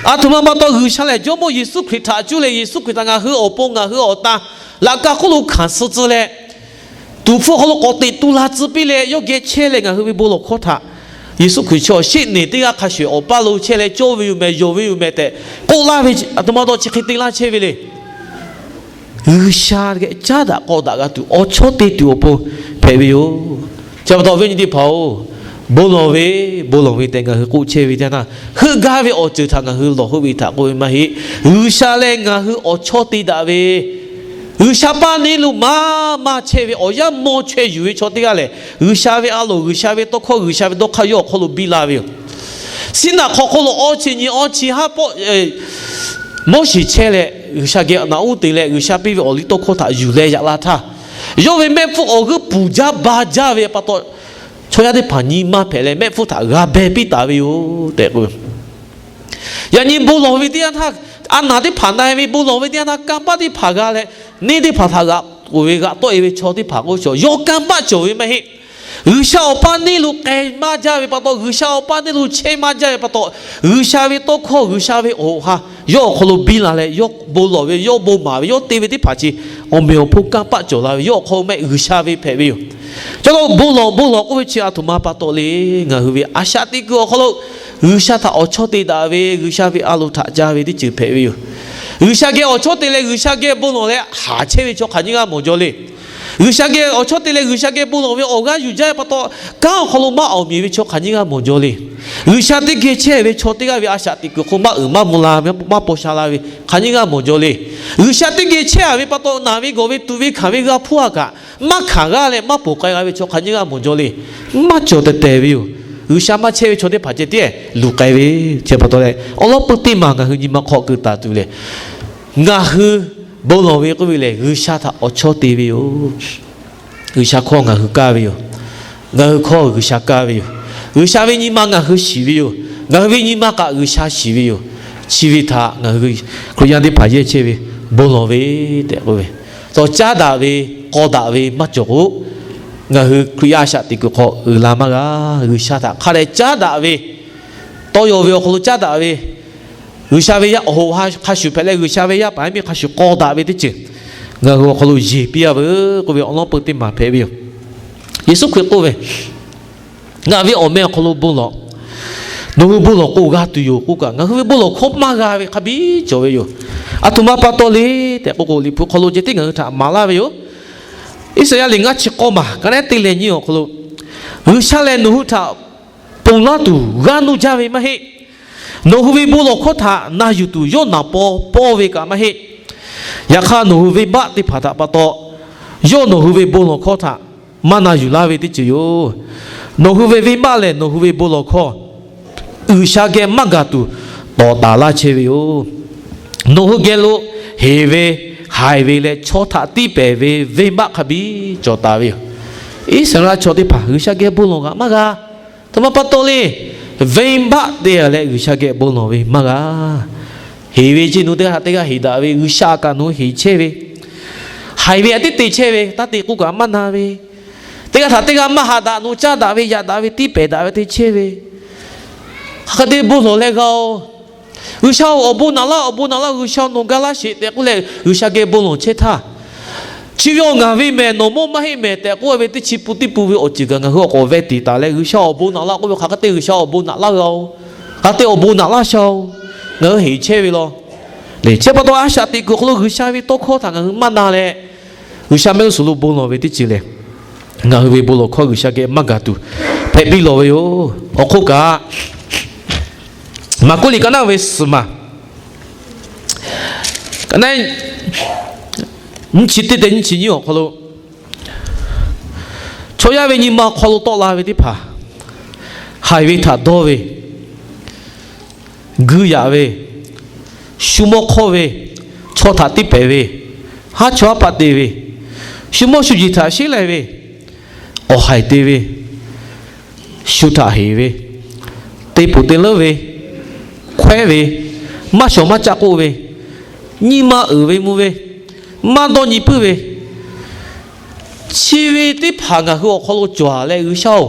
Aˬ htoꞈ ma pa taw G'uiˬsha lehˬ Jawˇmawˇ Yeˍsuˆ Hkriꞈ htaꞈ cuˇ leh Yeˍsuˆ Hkriꞈ htaꞈ ngaˬ hui awˬ pon ngaˬ hui awˬ tan laꞈ ka hk'oˆ lo hkanˍ suh tcuh leh, tuˍ hpfuh hk'aw lo k'awꞈ teꞈ tu la tcuh piˇ leh yawˇ geh chehˇ leh ngaˬ hui ve bon lawˬ hkawˇ htaꞈ Yeˍsuˆ Hkriꞈ chaw sheˆ nehˬ teˇ g'aˇ hk'a shuˍ awˬ paˇ lo chehˇ leh cawˇ ve yoˬ mehˍ, yonˍ ve yoˬ mehˍ tehꞈ k'oˆ laˇ ve, aˬ htoꞈ ma taw chi hk'e te laˇ chehˇ ve le. G'uiˬsha geh caˉ daꞈ k'aw daꞈ g'a tuˬ awˬ chawˇ te tuˬ awˬ pon hpehꞈ ve yoˬ. Chi pa taw viˉ nyi teˇ hpaˍ-oˬ, bon lawˬ ve, bon lawˬ ve tehꞈ ngaˬ hui k'oˆ chehˇ ve teˇ yanˇ htaˇ, heuˆ gaˇ ve awˬ ceuˬ htaꞈ ngaˬ hui lawˬ heuˆ ve htaꞈ k'oˆ ve maˇ heˆ. G'uiˬsha lehˬ ngaˬ hui awˬ chawˇ te daꞈ ve, G'uiˬsha paˇ neˇ lo maˇ maˇ chehˇ ve awˬ yanˇ mawˇ chaweh yuˬ ve chaw teˇ g'aˇ lehˬ, G'uiˬsha ve a loˍ, G'uiˬsha ve tawˇ hkawˇ, G'uiˬsha ve dawˇ hk'aˇ yawˇ awˬ hk'aw lo biˇ la ve yoˬ. Siˉnaꞈ hk'aw hk'oˆ lo awˇ chi nyi awˇ chi haˉ pawˆ Moˉseˍ chehˇ leh G'uiˬsha geh naꞈ uˉ te leh G'uiˬsha piˇ ve awˬ liˇ tawˇ hkawˇ htaꞈ yuˬ leh yaꞈ la htaˇ, yawˇ ve mehˆ hpfuhˇ awˬ g'euˆ puˬ jaˇ ba jaˇ ve pa taw, chaw yaˇ teˇ hpaˍ nyi ma hpehꞈ leh mehˆ hpfuhˇ htaꞈ g'a beh piˇ taˍ ve yoˬ tehꞈ k'o, yaꞈ nyi bon lawˬ ve teˇ yanˇ htaˇ, a naˬ teˇ hpaˍ na-e ve bon lawˬ ve teˇ yanˇ htaˇ kanˇ paˆ teˇ hpaˍ g'a leh, neˇ teˇ hpaˍ htaꞈ g'aꞈ k'oˍ ve g'aꞈ tawˆ-e ve chaw teˇ hpaˍ k'o, chaw yawˇ kanˇ paˆ cawˬ ve maˇ heˆ. G'uiˬsha awˬ paˇ neˇ lo k'ai maˇ jaˇ ve pa taw, G'uiˬsha awˬ paˇ neˇ lo chehˇ maˇ jaˇ ve pa taw, G'uiˬsha ve tawˇ hkawˇ, G'uiˬsha ve awˬ hoꞈ ha yawˇ awˬ hk'aw lo biˇ la leh, yawˇ bon lawˬ ve, yawˇ bon maˍ ve, yawˇ te ve teˇ hpaˍ chi awˬ meꞈ awˬ hponˇ kanˇ paˆ cawˬ la ve, yawˇ awˬ hk'aw lo mehˆ G'uiˬsha ve hpehꞈ ve yoˬ. Chaw lo bon lawˬ bon lawˬ k'oˆ ve chi aˬ htoꞈ ma pa taw le. Ngaˬ hui ve a shaꞈ teꞈ kuiˬ awˬ hk'aw lo G'uiˬsha htaꞈ awˬ chawˇ te daꞈ ve, G'uiˬsha ve a loˍ htaꞈ ca ve teˇ ceuˬ hpehꞈ ve yoˬ. G'uiˬsha geh awˬ chawˇ te leh G'uiˬsha geh bon lawˬ leh haˍ chehˇ ve chaw hk'aˬ nyiˇ g'aˇ mawˬ jaw le. G'uiˬsha geh awˬ chawˇ te leh G'uiˬsha geh bon lawˬ ve awˬ g'aˇ yuˬ jaˇ ve pa taw, kanˉ awˬ hk'aw lo maˇ awˬ miˬ ve chaw hk'aˬ nyiˇ g'aˇ mawˬ jaw le. G'uiˬsha teˇ geh chehˇ ve chaw teˇ g'aˇ ve a shaꞈ teꞈ kuiˬ hk'oˆ maˇ uiˍ maˇ mvuh la ve, maˇ paw sha la ve hk'aˬ nyiˇ g'aˇ mawˬ jaw le. G'uiˬsha teˇ geh chehˇ-a ve pa taw, naˬ ve gawˬ ve tuꞈ ve hkanˍ ve g'a hpuˇ-a kaꞈ, maˇ hkanˍ g'aˇ leh maˇ ponˬ k'ai g'a ve chaw hk'aˬ nyiˇ g'aˇ mawˬ jaw le. Maˇ cawˬ tehˬ tehˬ ve yoˬ. G'uiˬsha maˇ chehˇ ve chaw teˇ hpaˍ ceh tiˉ luˬ k'ai ve. Chi pa taw leh awˬ lawn peuˬ teˇ maˬ ngaˬ hui nyi ma hk'aw keu taˍ tuˬ lehˬ, ngaˬ hui bon lawˬ ve k'oˆ ve lehˬ, G'uiˬsha htaꞈ awˬ chawˇ te ve yoˬ. G'uiˬsha hkawˇ ngaˬ hui kaˇ ve yoˬ. Ngaˬ hui hkawˇ G'uiˬsha kaˇ ve yoˬ. G'uiˬsha ve nyi ma ngaˬ hui shiˍ ve yoˬ. Ngaˬ hui ve nyi ma kaꞈ G'uiˬsha shiˍ ve yoˬ. Chi ve htaꞈ ngaˬ hui Hkriꞈ yaˇ teˇ hpaˍ yehˇ chehˇ ve bon lawˬ ve tehꞈ k'oˆ ve, taw caˉ daꞈ ve, k'aw daꞈ ve maˇ cawˬ k'o, ngaˬ hui Hkriꞈ yaˇ a shaꞈ teꞈ kuiˬ hk'aw uiˍ la maˇ g'a. G'uiˬsha htaꞈ hk'a dehꞈ caˉ daꞈ ve, tawˇ yaw ve awˬ hk'aw lo caˉ daꞈ ve, G'uiˬsha ve yaˇ awˬ hoꞈ ha hk'a shuˍ hpehꞈ leh G'uiˬsha ve yaˇ paˍ yaˇ miˇ hk'a shuˍ k'aw daꞈ ve teˇ ceuˬ ngaˬ hui awˬ hk'aw lo yeˬ piˇ-a veuˬ k'oˆ ve awˬ lawn peuˬ teˇ maˬ hpehꞈ ve yoˬ. Yeˍsuˆ Hkriꞈ k'oˆ ve, Ngaˬ ve awˬ meh awˬ hk'aw lo bon lawˬ. Nawˬ hui bon lawˬ k'o g'a tuˬ yoˬ k'oˆ kaꞈ, ngaˬ hui ve bon lawˬ hkawˇ maˇ g'a ve hk'a biˇ cawˬ ve yoˬ. Aˬ htoꞈ ma pa taw le tehꞈ k'oˆ k'o, Liꞈ hpu hk'aw lo ceh tiˉ ngaˬ hui htaꞈ maˍ laˇ ve yoˬ. Iˉsaˍyaˆ liꞈ ngaˇ chi k'awˇ maˬ ka naˉ teˇ leh nyiˇ awˬ hk'aw lo, G'uiˬsha lehˬ nawˬ hui htaꞈ ponˬ laˇ tuˬ g'aˇ nuˇ jaˇ ve maˇ heˆ. Nawˬ hui ve bon lawˬ hkawˇ htaꞈ na yuˬ tuˬ yawˇ naˍ paw pawˇ ve kaꞈ maˇ heˆ. Yaꞈ hk'aˇ, nawˬ hui venˇbaˆ teˇ hpaˍ htaꞈ pa taw, yawˇ nawˬ hui ve bon lawˬ hkawˇ htaꞈ maˇ na yuˬ laˇ ve teˇ ceuˬ yoˬ. Nawˬ hui ve venˇbaˆ lehˬ, nawˬ hui ve bon lawˬ hkawˇ G'uiˬsha geh maˇ gaˬ tuˬ tawˍ taˍ laˇ chehˇ ve yoˬ. Nawˬ hui geh lo heˍ ve, haiˬ ve leh chaw htaꞈ tiˇ pehˍ ve venˇbaˆ hk'a biˇ cawˬ taˍ ve yoˬ. Iˉsaˍreˍlaˆ chaw teˇ hpaˍ G'uiˬsha geh bon lawˬ g'a maˇ g'a. Aˬ htoꞈ ma pa taw le, venˇbaˆ te-a leh G'uiˬsha geh bon lawˬ ve maˇ g'a. Heˍ ve ceˇ nawˬ hui teˇ g'aˇ htaꞈ teˇ g'aˇ heˍ daꞈ ve, G'uiˬsha kaꞈ nawˬ hui heˍ chehˇ ve, haiˬ ve htaꞈ tiˉ te chehˇ ve, taˇ te k'oˆ kaꞈ maˇ na ve, teˇ g'aˇ htaꞈ teˇ g'aˇ maˇ haꞈ daꞈ nawˬ hui caˇ daꞈ ve, yaꞈ daꞈ ve, tiˇ pehˍ daꞈ ve te chehˇ ve, hk'aˬ hk'e te bon lawˬ leh g'a-oˬ. G'uiˬsha-oˬ, awˬ bon naꞈ laˇ, awˬ bon naꞈ laˇ, G'uiˬsha nawˬ ga laˇ sheˍ tehꞈ k'oˆ leh G'uiˬsha geh bon lawˬ chehˇ htaˇ, chi ve awˬ ngaˬ ve mehˬ, nawˬ mawˇ maˇ heˆ mehˬ tehꞈ k'oˆ ve teˇ chi pun teˇ pun ve awˬ ceuˬ kaꞈ ngaˬ hui awˬ k'awꞈ veh tiˍ taˍ leh, G'uiˬsha awˬ bon naꞈ laˇ k'oˆ ve hk'aˬ hk'e te G'uiˬsha awˬ bon naꞈ laˇ g'a-oˬ. Hk'aˬ hk'e te awˬ bon naꞈ laˇ sha-oˬ. Ngaˬ hui heˍ chehˇ ve law. Lehˬ, chi pa taw a shaꞈ teꞈ kuiˬ awˬ hk'aw lo G'uiˬsha ve tawˇ hkawˇ htaꞈ ngaˬ hui maˇ na leh, G'uiˬsha mehˆ g'uˇ suhˍ lo bon lawˬ ve teˇ ceuˬ lehˬ, ngaˬ hui ve bon lawˬ hkawˇ G'uiˬsha geh maˇ gaˬ tuˬ hpehꞈ piˇ lawˬ ve yoˬ. Awˬ hk'oˆ kaꞈ, Maˍkuˆ liꞈ ka naˉ ve suhˍ maˬ, ka naˉ nyiˇ chi teˇ te nyiˇ chi nyiˇ awˬ hk'aw lo, chaw yaˇ ve nyi ma awˬ hk'aw lo tawˆ la ve teˇ hpaˍ, haiˬ ve htaꞈ dawˇ ve, guiˇ yaꞈ ve, shu mawˇ hk'awˇ ve, chaw htaꞈ tiˇ pehˍ ve, haˉ chawˇ haˉ paˆ te ve, shu mawˇ shu jeˬ htaꞈ sheˉ lai ve, awˬ haiˬ te ve, shu htaꞈ heˍ ve, te puˍ te leuˉ ve, hkawehˉ ve, maˇ shawˍ maˇ caˆ k'oˆ ve, nyi ma uiˍ ve mvuh ve, maˇ dawˇ nyi puiˉ ve, chi ve teˇ hpaˍ ngaˬ hui awˬ hk'aw lo cawˬ-a leh, G'uiˬsha-oˬ,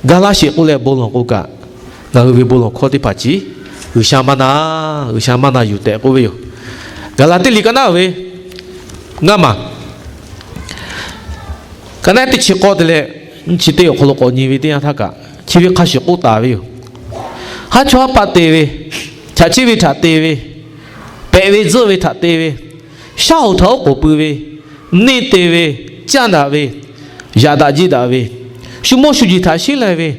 ga laˇ sheˍ k'oˆ leh bon lawˬ k'o kaꞈ, ngaˬ hui ve bon lawˬ hkawˇ teˇ hpaˍ chi G'uiˬsha maˇ na, G'uiˬsha maˇ na yuˬ tehꞈ k'oˆ ve yoˬ. Gaˍlaˍtiˆ liꞈ ka naˉ ve ngaˇ maˬ, ka naˉ teˇ chi k'awˇ te leh nyiˇ chi teˇ awˬ hk'aw lo k'awꞈ nyi ve teˇ yanˇ htaˇ kaꞈ, Chi ve hk'a shuˍ k'oˆ taˍ ve yoˬ. Haˉ chawˇ haˉ paˆ te ve, chaꞈ chiˆ ve htaꞈ te ve, pehꞈ ve tzuhˆ ve htaꞈ te ve, shaˉ hoꞈ htaꞈ oˉ k'oˍ pui ve, neˇ te ve, caˇ daꞈ ve, yaꞈ daꞈ jiˇ daꞈ ve, shu mawˇ shu jeˬ htaꞈ sheˉ lai ve,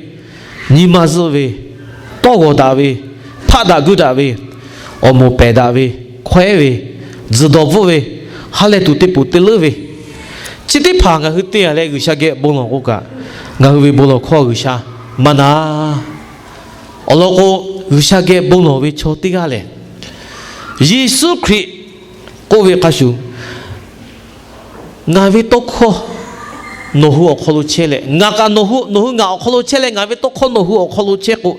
nyi ma zuhˆ ve, tawˇ g'awˬ daꞈ ve, hpaˆ daꞈ guˇ daꞈ ve, awˬ moˍ pehˬ daꞈ ve, hkawehˉ ve, tzuhˬ dawˬ bvuhˆ ve, ha lehˬ tuˬ teˇ poˍ teˇ leuˉ ve, chi teˇ hpaˍ ngaˬ hui te a leh G'uiˬsha geh bon lawˬ k'o kaꞈ, ngaˬ hui ve bon lawˬ hkawˇ G'uiˬsha maˇ na. Awˬ lawn k'o, G'uiˬsha geh bon lawˬ ve chaw teˇ g'aˇ lehˬ, Yeˍsuˆ Hkriꞈ k'oˆ ve hk'a shuˍ, ngaˬ ve tawˇ hkawˇ nawˬ hui awˬ hk'aw lo chehˇ leh, ngaˬ kaꞈ nawˬ hui, nawˬ hui ngaˬ awˬ hk'aw lo chehˇ leh, ngaˬ ve tawˇ hkawˇ nawˬ hui awˬ hk'aw lo chehˇ k'o,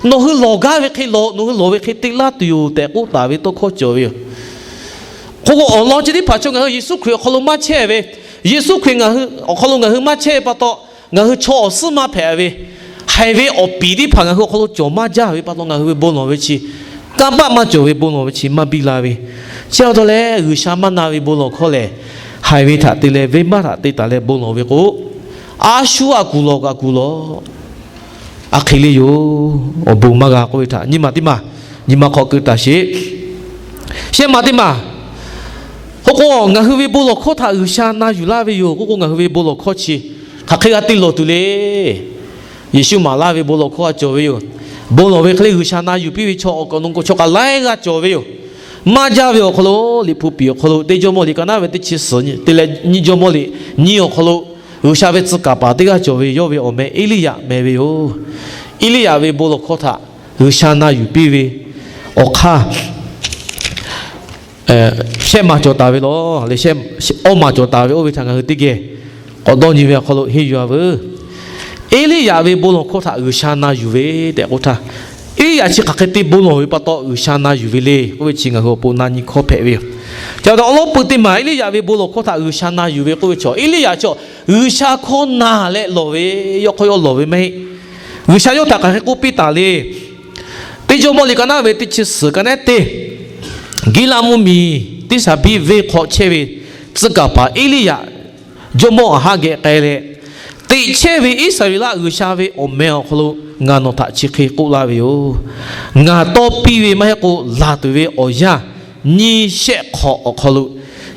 nawˬ hui lawˬ gaˇ ve hk'e lawˬ, nawˬ hui lawˬ ve hk'e te laˇ tuˬ yoˬ tehꞈ k'oˆ taˍ ve tawˇ hkawˇ cawˬ ve yoˬ. Hk'o k'o, awˬ lawn chi teˇ hpaˍ chaw ngaˬ hui Yeˍsuˆ Hkriꞈ awˬ hk'aw lo maˇ chehˇ ve, Yeˍsuˆ Hkriꞈ ngaˬ hui awˬ hk'aw lo ngaˬ hui maˇ chehˇ ve pa taw, ngaˬ hui chaw awˬ suhˉ maˇ hpehꞈ ve, haiˬ ve awˬ piˍ teˇ hpaˍ ngaˬ hui awˬ hk'aw lo cawˬ maˇ jaˇ ve pa taw, ngaˬ hui ve bon lawˬ ve chi kanˇ paˆ maˇ cawˬ ve bon lawˬ ve chi maˇ biˇ la ve. Chi pa taw leh, G'uiˬsha maˇ na ve bon lawˬ hkawˇ lehˬ, haiˬ ve htaꞈ te leh venˇbaˆ htaꞈ te taˍ leh bon lawˬ ve k'o, a shu a kuˬ lawˬ kaꞈ kuˬ lawˬ, a hk'e le yoˬ. Awˬ bon maˇ g'a k'oˆ ve htaꞈ nyiˇ maˬ teˇ maˬ nyi ma hk'aw keu taˍ sheˍ. Shehˆ maˬ teˇ maˬ, k'oˆ k'o, ngaˬ hui ve bon lawˬ hkawˇ htaꞈ G'uiˬsha na yuˬ laˇ ve yoˬ k'oˆ k'o, ngaˬ hui ve bon lawˬ hkawˇ chi hk'aˬ hk'e g'a te lawˬ tuˬ le. Yeˍsuˆ maˍ laˇ ve bon lawˬ hkawˇ a cawˬ ve yoˬ. Bon lawˬ ve hk'e le G'uiˬsha na yuˬ piˇ ve chaw awˬ kaꞈ nawˬ k'o chaw kaꞈ laiˉ g'aˇ cawˬ ve yoˬ. Maˇ jaˇ ve awˬ hk'aw lo, Liꞈ hpu piˍ awˬ hk'aw lo, teˇ Jawˇmawˇ liꞈ ka naˉ ve teˇ chi suhˍ te leh nyiˇ Jawˇmawˇ liꞈ nyiˇ awˬ hk'aw lo, G'uiˬsha ve tcuh kaˍ paˍ teˇ g'aˇ cawˬ ve, yawˇ ve awˬ meh Eˇliˇyaꞈ meh ve yoˬ. Eˇliˇyaꞈ ve bon lawˬ hkawˇ htaꞈ G'uiˬsha na yuˬ piˇ ve awˬ hk'aˇ, shehˆ maˬ cawˬ taˍ ve lawˬ le, awˇ maˬ cawˬ taˍ ve oˇ ve htaꞈ ngaˬ hui teˇ geh k'awꞈ dawˇ nyi ve awˬ hk'aw lo henˇ yuˬ a veuˬ. Eˇliˇyaꞈ ve bon lawˬ hkawˇ htaꞈ G'uiˬsha na yuˬ ve tehꞈ k'oˆ htaˇ, Eˇliˇyaꞈ chi hk'aˬ hk'e te bon lawˬ ve pa taw G'uiˬsha na yuˬ ve le k'oˆ ve chi ngaˬ hui awˬ pon na nyi hkawˇ hpehꞈ ve yoˬ. Chi pa taw awˬ lawn peuˬ teˇ maˬ Eˇliˇyaꞈ ve bon lawˬ hkawˇ htaꞈ G'uiˬsha na yuˬ ve k'oˆ ve chaw, Eˇliˇyaꞈ chaw G'uiˬsha hkawˇ na leh lawˬ ve, yawˇ hk'awˇ yawˇ lawˬ ve maˇ heˆ. G'uiˬsha yawˇ htaꞈ hk'aˬ hk'e k'oˆ piˇ taˍ le. Teˇ Jawˇmawˇ liꞈ ka naˉ ve teˇ chi suhˍ ka naˉ te, Giˉlaˆ mvuhˇmiˬ Tiˇsaˍbiˆ venˇ hk'aw chehˇ ve tcuh kaˍ paˍ Eˇliˇyaꞈ Jawˇmawˇ Aˍhaˆ geh k'ai leh, Teꞈ chehˇ ve Iˉsaˍreˍlaˆ G'uiˬsha ve awˬ meh awˬ hk'aw lo ngaˬ nawˬ htaꞈ chi hk'e k'oˆ laˇ ve yoˬ. Ngaˬ tawˇ piˇ ve maˇ heˆ k'o, laˬ tuˬ ve awˬ yanˇ nyiˇ shehˆ hk'awꞈ awˬ hk'aw lo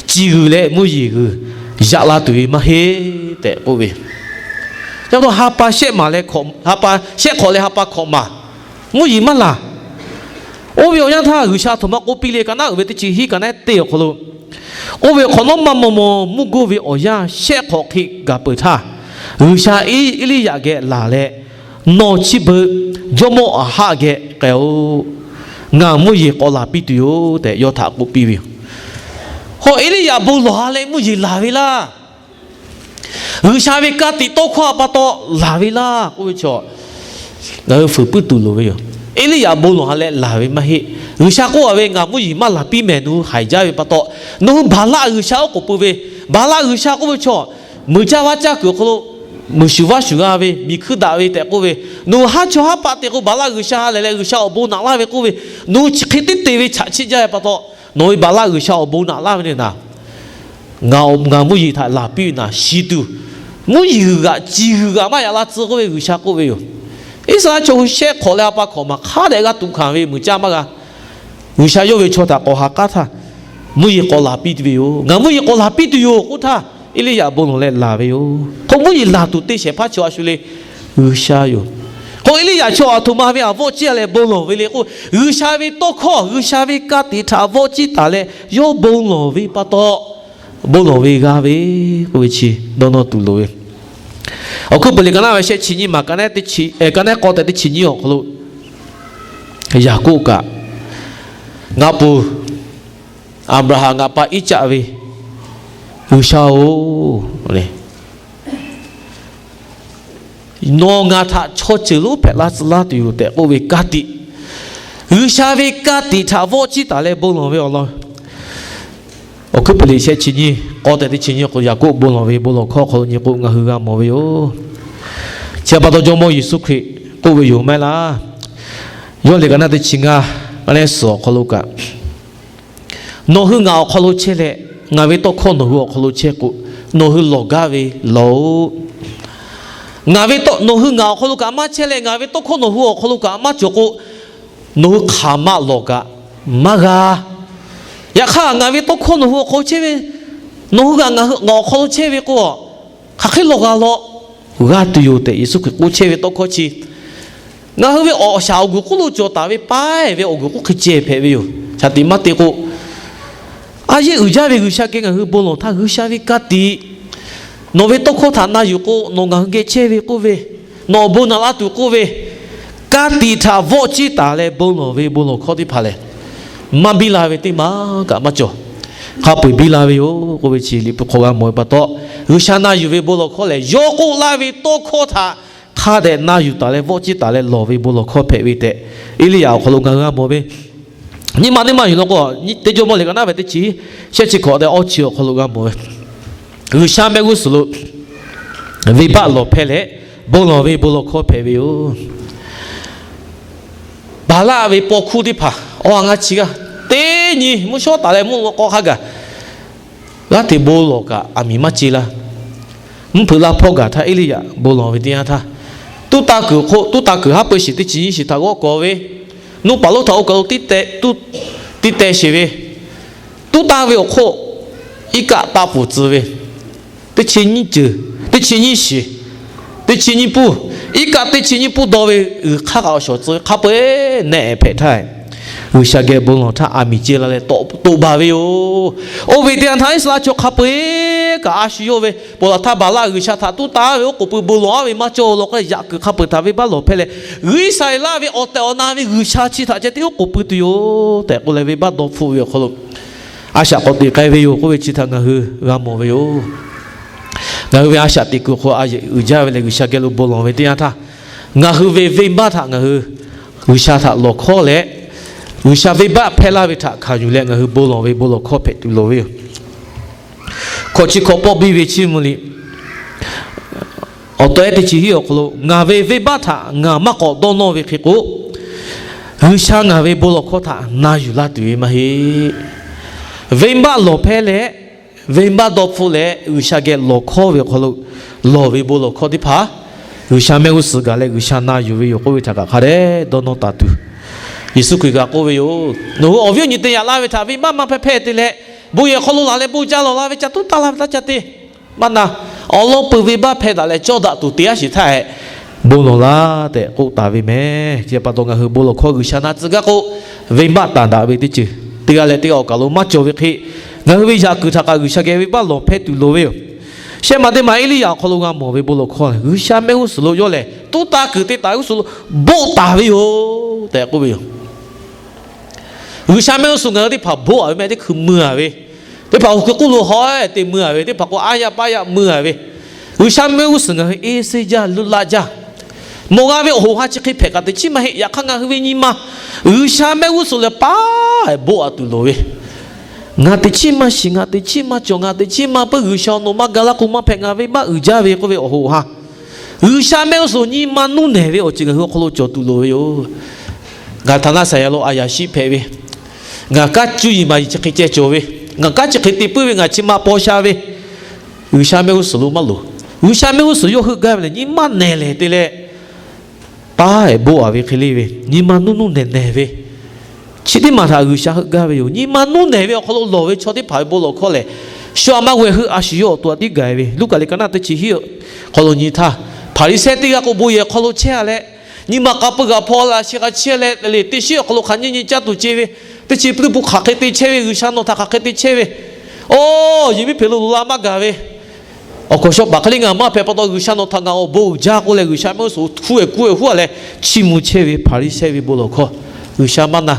ciˬ g'uiˬ leh mvuhˇ yeˬ g'uiˬ yaꞈ la tuˬ ve maˇ heˆ tehꞈ k'oˆ ve. Yaꞈ pa taw ha pa shehˆ maˬ leh, ha pa shehˆ hk'awꞈ leh ha pa hkawꞈ maˬ mvuhˇ yeˬ maˇ laˬ. Oˇ ve awˬ yanˇ htaˇ G'uiˬsha a htoꞈ ma k'oˆ piˇ le, ka naˉ uiˍ ve teˇ chi hiˉ ka naˉ te awˬ hk'aw lo, oˇ ve hk'awꞈ nawˉ maˇ maw maw mvuhˇ goˇ ve awˬ yanˇ shehˆ hk'awꞈ hk'e gaˬ peuˬ htaˇ, G'uiˬsha Eˇliˇyaꞈ geh laˬ leh, Nawˬ chi beuꞈ Jawˇmawˇ Aˍhaˆ geh k'ai-oˬ. Ngaˬ mvuhˇ yeˬ k'awꞈ laˬ piˇ tuˬ yoˬ tehꞈ yawˇ htaꞈ k'oˆ piˇ ve yoˬ. Hawˬ, Eˇliˇyaꞈ bon lawˬ ha leh mvuhˇ yeˬ laˬ ve laˇ. G'uiˬsha ve ka tiꞈ tawˇ hkawˇ a pa taw laˬ ve laˇ k'oˆ ve chaw, ngaˬ hui fuiˍ puiˉ tuˬ loˍ ve yoˬ. Eˇliˇyaꞈ bon lawˬ ha leh laˬ ve maˇ heˆ. G'uiˬsha k'oˆ a ve, Ngaˬ mvuhˇ yeˬ maˇ laˬ piˇ mehˍ, nawˬ hui haiˬ jaˇ ve pa taw, nawˬ hui Baˍlaˆ g'uiˬsha oˉ k'oˍ pui ve, Baˍlaˆ g'uiˬsha k'oˆ ve chaw, muiˬ caˇ vaˇ caˇ kuiˬ awˬ hk'aw lo muiˬ shuˍ vaˇ shuˍ g'a ve, miˬ hkuiˇ daꞈ ve tehꞈ k'oˆ ve, nawˬ hui haˉ chawˇ haˉ paˆ te k'o, Baˍlaˆ g'uiˬsha ha lehˬ leh g'uiˬsha awˬ bon naꞈ laˇ ve k'oˆ ve, nawˬ hui chi hk'e teˇ te ve chaꞈ chiˆ jaˇ ve pa taw, nawˬ ve Baˍlaˆ g'uiˬsha awˬ bon naꞈ laˇ ve le naˍ. Ngaˬ, ngaˬ mvuhˇ yeˬ htaꞈ laˬ piˇ ve naˍ shiˍ tuˬ, mvuhˇ yeˬ g'uiˬ g'aꞈ ciˬ g'uiˬ g'aꞈ maˇ yaꞈ la tcuh k'oˆ ve G'uiˬsha k'oˆ ve yoˬ. Iˉsaˍreˍlaˆ chaw hui shehˆ hk'awꞈ leh ha pa hkawꞈ maˬ hk'a dehꞈ g'a tuꞈ hkanˍ ve muiˬ caˇ maˇ g'a. G'uiˬsha yawˇ ve chaw htaꞈ k'awꞈ ha k'aˉ htaˇ, mvuhˇ yeˬ k'awꞈ laˬ piˇ tuˬ ve yoˬ. Ngaˬ mvuhˇ yeˬ k'awꞈ laˬ piˇ tuˬ yoˬ k'oˆ htaˇ, Eˇliˇyaꞈ bon lawˬ leh laˬ ve yoˬ. Hk'o mvuhˇ yeˬ laˬ tuˬ te shehˍ hpaˇ chi awˬ a shu le, G'uiˬsha yoˬ. Hk'o Eˇliˇyaꞈ chaw a htoꞈ ma ve a vawˆ ciˇ a leh bon lawˬ ve le k'o, G'uiˬsha ve tawˇ hkawˇ, G'uiˬsha ve ka tiꞈ htaꞈ vawˆ ciˇ taˍ leh yawˇ bon lawˬ ve pa taw, bon lawˬ ve g'a ve k'oˆ ve chi dawˇ nawˇ tuˬ loˍ ve. Awˬ hkuiˉ puiˍ liꞈ ka naˉ ve shehˆ chi nyiˇ maˬ, ka naˉ k'awˇ tehꞈ teˇ chi nyiˇ awˬ hk'aw lo, Yaˍkoˆ kaꞈ, Ngaˬ puˍ Aˍbraˍhanˍ ngaˬ pa Iˉcaˆ ve G'uiˬsha-oˬ, nawˬ ngaˬ htaꞈ chaw ceuˬ lonˉ hpehꞈ laˇ tcuh laˇ tuˬ yoˬ tehꞈ k'oˆ ve ka tiꞈ, G'uiˬsha ve ka tiꞈ htaꞈ vawˆ ciˇ taˍ leh bon lawˬ ve awˬ lawn, awˬ hkui puiˍ liꞈ shehˆ chi nyiˇ k'awˇ tehꞈ teˇ chi nyiˇ awˬ hk'aw Yaˍkoˆ bon lawˬ ve bon lawˬ hkawˇ awˬ hk'aw lo nyi k'o, ngaˬ hui g'a mawˬ ve yoˬ. Chi pa taw Jawˇmawˇ Yeˍsuˆ Hkriꞈ k'oˆ ve yoˬ maˇ heˆ laˇ. Yawˇ liꞈ ka naˉ teˇ chi ngaˇ, ka naˉ suhˍ awˬ hk'aw lo kaꞈ, Nawˬ hui ngaˬ awˬ hk'aw lo chehˇ leh, ngaˬ ve tawˇ hkawˇ nawˬ hui awˬ hk'aw lo chehˇ k'o, nawˬ hui lawˬ gaˇ ve lawˬ-oꞈ. Ngaˬ ve tawˇ, nawˬ hui ngaˬ awˬ hk'aw lo kaꞈ maˇ chehˇ leh, ngaˬ ve tawˇ hkawˇ nawˬ hui awˬ hk'aw lo kaꞈ maˇ cawˬ k'o, nawˬ hui hk'aˬ ma lawˬ kaꞈ maˇ g'a. Yaꞈ hk'aˇ, ngaˬ ve tawˇ hkawˇ nawˬ hui awˬ hk'aw lo chehˇ ve, nawˬ hui kaꞈ ngaˬ awˬ hk'aw lo chehˇ ve k'o, hk'aˬ hk'e lawˬ g'a law, g'a tuˬ yoˬ tehꞈ Yeˍsuˆ Hkriꞈ k'oˆ chehˇ ve tawˇ hkawˇ chi, ngaˬ hui ve awˬ shaˍ awˬ guˬ k'oˆ lo cawˬ taˍ ve paˉ ve awˬ guˬ k'oˆ hk'e ceh hpehꞈ ve yoˬ. Shaˍ tiꞈ maˇ te k'o, a yehˇ uiˍ jaˇ ve G'uiˬsha geh ngaˬ hui bon lawˬ htaˇ, G'uiˬsha ve ka tiꞈ, nawˬ ve tawˇ hkawˇ htaꞈ na yuˬ k'o, nawˬ ngaˬ hui geh chehˇ ve k'oˆ ve, nawˬ awˬ bon naꞈ la tuˬ k'oˆ ve, ka tiꞈ htaꞈ vawˆ ciˇ taˍ leh bon lawˬ ve bon lawˬ hkawˇ teˇ hpaˍ lehˬ, maˇ biˇ la ve teˇ maˬ kaꞈ maˇ cawˬ. Hk'a peu-eˬ biˇ la ve yoˬ k'oˆ ve chi Liꞈ hpu hk'aw g'a mawˬ ve pa taw, G'uiˬsha na yuˬ ve bon lawˬ hkawˇ lehˬ, yawˇ k'oˆ laˇ ve tawˇ hkawˇ htaꞈ hk'a dehꞈ na yuˬ taˍ leh vawˆ ciˇ taˍ leh lawˬ ve bon lawˬ hkawˇ hpehꞈ ve tehꞈ, Eˇliˇyaꞈ awˬ hk'aw lo ngaˬ hui g'a mawˬ ve, nyiˇ ma teˇ maˇ yuˬ law k'o, teˇ jawˇmawˇ liꞈ ka naˉ ve teˇ chi shehˆ chi hkawꞈ tehꞈ awˇ chi awˬ hk'aw lo g'a mawˬ ve, G'uiˬsha mehˆ g'uˇ suhˍ lo venˇbaˆ lawˬ hpehˇ leh, bon lawˬ ve bon lawˬ hkawˇ hpehꞈ ve yoˬ. Baˍlaˆ ve paw hkuˇ teˇ hpaˍ awˬ ha ngaˇ chi g'aˇ teˇ nyi mvuhˇ shawˉ taˍ leh mvuhˇ lawꞈ k'aw hk'a gaˬ g'aˇ hteꞈ bon lawˬ kaꞈ aˬ miˍ maˇ ce laˇ. Mvuhˇ hpeuꞈ laˇ hpawˇ gaˬ htaˇ Eˇliˇyaꞈ bon lawˬ ve teˇ yanˇ htaˇ, tuˉ tanˇ kuiˬ hk'oˆ, tuˉ tanˇ kuiˬ haˉ pui shiˍ teˇ chi nyiˇ shiˍ htaꞈ g'awˇ k'awꞈ ve, nuˇ paˍ lonˉ htaꞈ oˇ kaˬ lo tiˇ teh sheˍ ve, tuˉ tanˇ ve awˬ hk'oˆ iˉ kaˆ taˆ pfuhˍ tcuh ve, teˇ chi nyiˇ ceuˬ, teˇ chi nyiˇ shiˍ, teˇ chi nyiˇ puˇ, iˉ kaˆ teˇ chi nyiˇ puˇ dawˇ ve g'uiˬ hk'aˇ kaꞈ awˬ shawˍ tcuh hk'a peu-eˬ nehˆ hpehꞈ htaˇ, G'uiˬsha geh bon lawˬ htaˇ aˬ miˍ ce la leh tawꞈ toꞈ baˬ ve yoˬ. Oˇ ve teˇ yanˇ htaˇ Iˉsaˍreˍlaˆ chaw hk'a peu-eˬ kaꞈ a shu yawˇ ve ponˬ laˬ htaˇ Baˍlaˆ g'uiˬsha htaꞈ tuˉ tanˇ ve oˉ k'oˍ pui bon lawˬ-a ve maˇ cawˇ law k'o leh, yaꞈ kuiˬ hk'a peu-eˬ htaꞈ venˇbaˆ lawˬ hpehˇ leh, G'uiˬshaˍreˍlaˆ ve awˬ tehˬ awˬ na ve G'uiˬsha chi htaꞈ ceh tiˉ oˉ k'oˍ pui tuˬ yoˬ tehꞈ k'oˆ leh, venˇbaˆ dawˇ hpfuhˆ ve awˬ hk'aw lo a shaꞈ k'awꞈ teꞈ k'ai ve yoˬ k'oˆ ve chi htaꞈ ngaˬ hui g'a mawˬ ve yoˬ. Ngaˬ hui ve a shaꞈ teꞈ kuiˬ hk'aw a yehˬ uiˍ jaˇ ve leh G'uiˬsha geh lo bon lawˬ ve teˇ yanˇ htaˇ, ngaˬ hui ve venˇbaˆ htaꞈ ngaˬ hui G'uiˬsha htaꞈ lawˬ hkawˇ leh, G'uiˬsha venˇbaˆ hpehˇ laˇ ve htaꞈ hkanˍ yuˬ leh ngaˬ hui bon lawˬ ve bon lawˬ hkawˇ hpehꞈ tuˬ loˍ ve yoˬ. Hkawꞈ chi hkawꞈ pawˆ biˇ ve chiˇ mvuh liꞈ awˬ taw ehˉ teˇ chi hiˉ awˬ hk'aw lo, ngaˬ ve venˇbaˆ htaꞈ ngaˬ maˇ k'awꞈ dawˇ nawˇ ve hk'e k'o, G'uiˬsha ngaˬ ve bon lawˬ hkawˇ htaꞈ na yuˬ laˇ tuˬ ve maˇ heˆ. Venˇbaˆ lawˬ hpehˇ leh, venˇbaˆ dawˇ hpfuhˆ leh G'uiˬsha geh lawˬ hkawˇ ve awˬ hk'aw lo, lawˬ ve bon lawˬ hkawˇ teˇ hpaˍ G'uiˬsha mehˆ g'uˇ suhˍ gaˬ leh G'uiˬsha na yuˬ ve yoˬ k'oˆ ve htaꞈ kaꞈ hk'a dehꞈ dawˇ nawˇ taˍ tuˬ, Yeˍsuˆ Hkriꞈ kaꞈ k'oˆ ve yoˬ. Nawˬ hui awˬ viˉ awˬ nyi te yaꞈ laˇ ve htaꞈ venˇbaˆ maˇ hpehˇ hpehˇ te leh, bon yehˬ hk'aw lo laˬ leh bon jaˇ lawˬ la ve ca tuˉ tanˇ la ve htaˇ ca te maˇ na. Awˬ lawn peuˬ venˇbaˆ hpehˇ daꞈ leh cawˇ daꞈ tuˬ te aˉ shiˍ htaˇ hehꞈ, bon lawˬ laˇ tehꞈ k'oˆ taˍ ve meh. Chi pa taw ngaˬ hui bon lawˬ hkawˇ G'uiˬsha na tcuh gaˇ k'o, venˇbaˆ tanˬ daꞈ ve teˇ ceuˬ teˇ g'aˇ leh teˇ g'aˇ awˬ kaˬ lo maˇ cawˬ ve hk'e, ngaˬ hui ve yaꞈ kuiˬ htaꞈ kaꞈ G'uiˬsha geh venˇbaˆ lawˬ hpehˇ tuˬ loˍ ve yoˬ. Shehˆ ma teˇ ma Eˇliˇyaꞈ awˬ hk'aw lo g'a mawˬ ve bon lawˬ hkawˇ lehˬ, G'uiˬsha mehˆ g'uˇ suhˍ lo yawˇ lehˬ tuˉ tanˇ kuiˬ te taˍ g'uˇ suhˍ lo boˆ taˍ ve yoˬ tehꞈ k'oˆ ve yoˬ. G'uiˬsha mehˆ g'uˇ suhˍ ngaˬ hui teˇ hpaˍ boˆ-a ve mehˆ teˇ hkui mui-a ve, teˇ hpaˍ awˬ hkui k'oˆ lo haw-e te mui-a ve, teˇ hpaˍ k'o aˉ yaˇ paˉ yaˇ mui-a ve, G'uiˬsha mehˆ g'uˇ suhˍ ngaˬ hui eˇ seˇ jaˇ, luˇ laˇ jaˇ. Mawˬ g'a ve awˬ hoꞈ ha chi hk'e hpehꞈ kaꞈ teꞈ chiˉ maˇ heˆ. Yaꞈ hk'aˇ ngaˬ hui ve nyi ma G'uiˬsha mehˆ g'uˇ suhˍ lehˬ paˉ-e boˆ-a tuˬ loˍ ve, ngaˬ teꞈ chiˉ maˇ shiˍ, ngaˬ teꞈ chiˉ maˇ cawˬ, ngaˬ teꞈ chiˉ maˇ peuˬ, G'uiˬsha awˬ nawˬ maˇ ga laˇ k'o maˇ hpehꞈ, ngaˬ venˇbaˆ uiˍ jaˇ ve k'oˆ ve awˬ hoꞈ ha G'uiˬsha mehˆ g'uˇ suhˍ nyi ma nuˇ nehˬ ve awˬ ceuˬ ngaˬ hui awˬ hk'aw lo cawˬ tuˬ loˍ ve yoˬ. Ngaˬ htaꞈ naˆ saˍ yaꞈ lo a yaꞈ shiˆ hpehꞈ ve, ngaˬ kanˉ cuˇ yiˍ maˍ yiˍ chi hk'e ceh cawˬ ve, ngaˬ kanˉ chi hk'e te puiˉ ve, ngaˬ chi ma paw sha ve, G'uiˬsha mehˆ g'uˇ suhˍ lo maˇ loˍ. G'uiˬsha mehˆ g'uˇ suhˍ yawˇ heuˆ gaˇ ve lehˬ nyi ma nehˬ lehˬ te leh, paˉ-e boˆ-a ve hk'e le ve, nyi ma nuˇ nuˇ nehˬ nehˬ ve, chi teˇ maˬ htaꞈ G'uiˬsha heuˆ gaˇ ve yoˬ. Nyi ma nuˇ nehˬ ve awˬ hk'aw lo lawˬ ve chaw teˇ hpaˍ ve bon lawˬ hkawˇ lehˬ, shu aꞈ maˇ g'aw-e heuˆ a shu yawˇ awˬ to aꞈ tiˉ gaˬ ve. Luˉkaꞈ liꞈ ka naˆ teˇ chi hiˉ awˬ hk'aw lo nyi htaˇ, Hpaˍriˍsehˇ teˇ g'aˇ k'o bon yehˬ hk'aw lo chehˇ-a leh, nyi ma k'a peu g'a hpaw la chi k'a chehˇ leh, liꞈ teˇ shiˉ awˬ hk'aw lo hk'aˬ nyiˇ nyi caˇ tuˬ ce ve, teˇ chi pui teˇ pui hk'aˬ hk'e te chehˇ ve, G'uiˬsha nawˬ htaꞈ hk'aˬ hk'e te chehˇ ve, oˇ yehˬ miˉ hpeꞈ lo loꞈ la maˇ gaˬ ve, awˬ hkawnˍ shaw paˍ hk'e le ngaˬ maˇ hpehꞈ pa taw G'uiˬsha nawˬ htaꞈ ngaˬ awˬ bon uiˍ jaˇ k'oˆ leh G'uiˬsha mehˆ g'uˇ suhˍ hkuˇ-e kuˇ-e huˉ-a leh chiˇ mvuh chehˇ ve Hpaˍriˍsehˇ ve bon lawˬ hkawˇ G'uiˬsha maˇ na.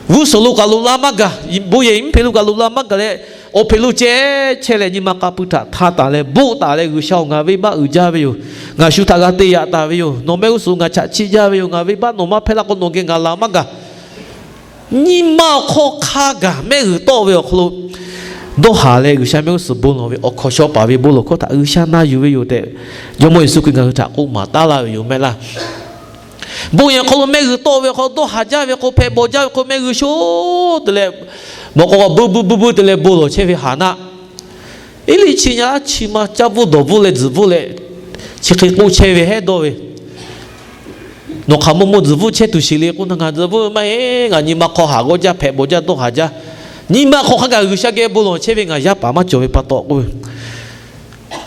G'uˇ suhˍ lo kaꞈ loꞈ la maˇ gaˬ, bon yehˬ miˉ hpeꞈ lo kaꞈ loꞈ la maˇ gaˬ leh, awˬ hpeꞈ lo ceh chehˇ leh nyi ma k'a pui htaꞈ hta taˍ leh boˆ taˍ leh, G'uiˬsha-oˬ, ngaˬ venˇbaˆ uiˍ jaˇ ve yoˬ. Ngaˬ shu htaꞈ g'a te yaꞈ taˍ ve yoˬ. Nawˬ mehˆ g'uˇ suhˍ ngaˬ chaꞈ chiˆ jaˇ ve yoˬ. Ngaˬ venˇbaˆ nawˬ maˇ hpehˇ laˇ k'o nawˬ geh ngaˬ laˬ maˇ gaˬ. Nyi ma awˬ hk'aw hk'a gaˬ mehˆ g'uiˬ tawˆ ve awˬ hk'aw lo dawˇ haˍ leh G'uiˬsha mehˆ g'uˇ suhˍ bon lawˬ ve awˬ hkawnˍ shaw paˍ ve bon lawˬ hkawˇ htaꞈ G'uiˬsha na yuˬ ve yoˬ tehꞈ, Jawˇmawˇ Yeˍsuˆ Hkriꞈ ngaˬ hui htaꞈ k'oˆ maˍ taˉ laˇ ve yoˬ mehˆ laˇ. Bon yehˬ hk'aw lo mehˆ g'uiˬ tawˆ ve hk'aw dawˇ haˍ jaˇ ve k'o, hpehꞈ bawˬ jaˇ ve k'o, mehˆ g'uiˬ sho te leh, mawꞈ k'aw bui bui bui bui te leh bon lawˬ chehˇ ve Haˍnaˆ, Eˇliˇ chi nyi aˉ chi ma caˇ bvuhˇ dawˬ bvuhˇ leh tzuhˬ bvuhˇ leh, chi hk'e k'oˆ chehˇ ve hehˉ dawˇ ve, Nawˬ hk'aˬ maw maw tzuhˬ bvuhˆ chehˇ tuˬ sheˍ le k'oˆ na, ngaˬ tzuhˬ bvuhˆ maˇ heˆ. Ngaˬ nyi ma hk'aw haˍ g'awˇ jaˇ, hpehꞈ bawˬ jaˇ, dawˇ haˍ jaˇ. Nyi ma hk'aw hk'a gaˬ G'uiˬsha geh bon lawˬ chehˇ ve ngaˬ yaˇ paˍ maˇ cawˬ ve pa taw k'oˆ ve,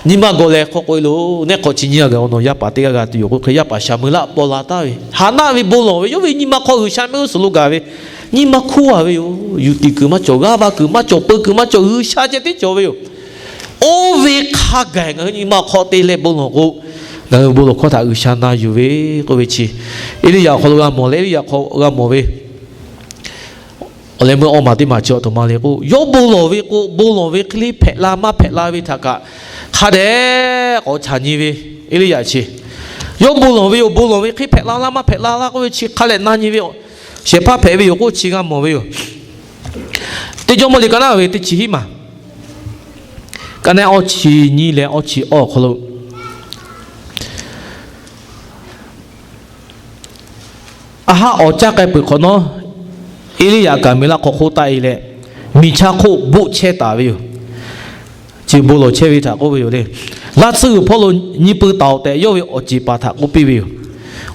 nyi ma gawˬ leh hk'aw k'oˆ ve lo, neˆ hk'awꞈ chi nyiˇ g'aˇ g'aꞈ awˬ nawˬ yaˇ paˍ teˇ g'aˇ g'a tuˬ yoˬ k'oˆ hk'e, yaˇ paˍ shaˍ meuˇ laˆ paw la taˍ ve, haˍ naˆ ve bon lawˬ ve, yawˇ ve nyi ma hk'aw G'uiˬsha mehˆ g'uˇ suhˍ lo gaˬ ve, nyi ma hkuˇ a ve yoˬ. Yuˬ tiˍ kuiˬ maˇ cawˬ, g'aˇ va kuiˬ maˇ cawˬ, peu kuiˬ maˇ cawˬ, G'uiˬsha ceh tiˉ cawˬ ve yoˬ. Oˇ ve hk'a gaˬ ngaˬ hui nyi ma hk'aw te leh bon lawˬ k'o, ngaˬ hui bon lawˬ hkawˇ htaꞈ G'uiˬsha na yuˬ ve k'oˆ ve chi, Eˇliˇyaꞈ awˬ hk'aw lo g'a mawˬ leh, Eˇliˇyaꞈ hk'aw g'a mawˬ ve awˬ leh meuˇ awˇ maˬ teˇ maˬ chi awˬ htoꞈ ma le k'o, yawˇ bon lawˬ ve k'o, bon lawˬ ve hk'e le hpehꞈ la maˇ hpehꞈ la ve htaꞈ kaꞈ hk'a dehꞈ k'awꞈ caˇ nyi ve Eˇliˇyaꞈ chi, yawˇ bon lawˬ ve yoˬ. Bon lawˬ ve hk'e hpehꞈ la laˇ maˇ hpehꞈ la laˇ k'oˆ ve chi hk'a dehꞈ na nyi ve, shehˍ hpaˇ hpehꞈ ve yoˬ k'oˆ chi g'a mawˬ ve yoˬ. Teˇ Jawˇmawˇ liꞈ ka naˉ ve teˇ chi hiˉ maˬ, ka naˉ awˇ chi nyiˇ leh awˇ chi awˇ awˬ hk'aw lo, Aˍhaˆ awˬ caˇ k'ai peuˬ hk'awꞈ nawˉ, Eˇliˇyaꞈ Kaˍmeˍlaˆ hk'aw hk'oˆ taˆ e leh, miˬ chaˇ hk'oˆ boˆ chehˇ taˍ ve yoˬ. Chi bon lawˬ chehˇ ve htaꞈ k'oˆ ve yoˬ le. Laˇ tsuhˇ g'uiˬ hpawˇ lo nyi pui taˍ-oꞈ tehꞈ yawˇ ve awˬ ceˬ paˍ htaꞈ k'oˆ piˇ ve yoˬ.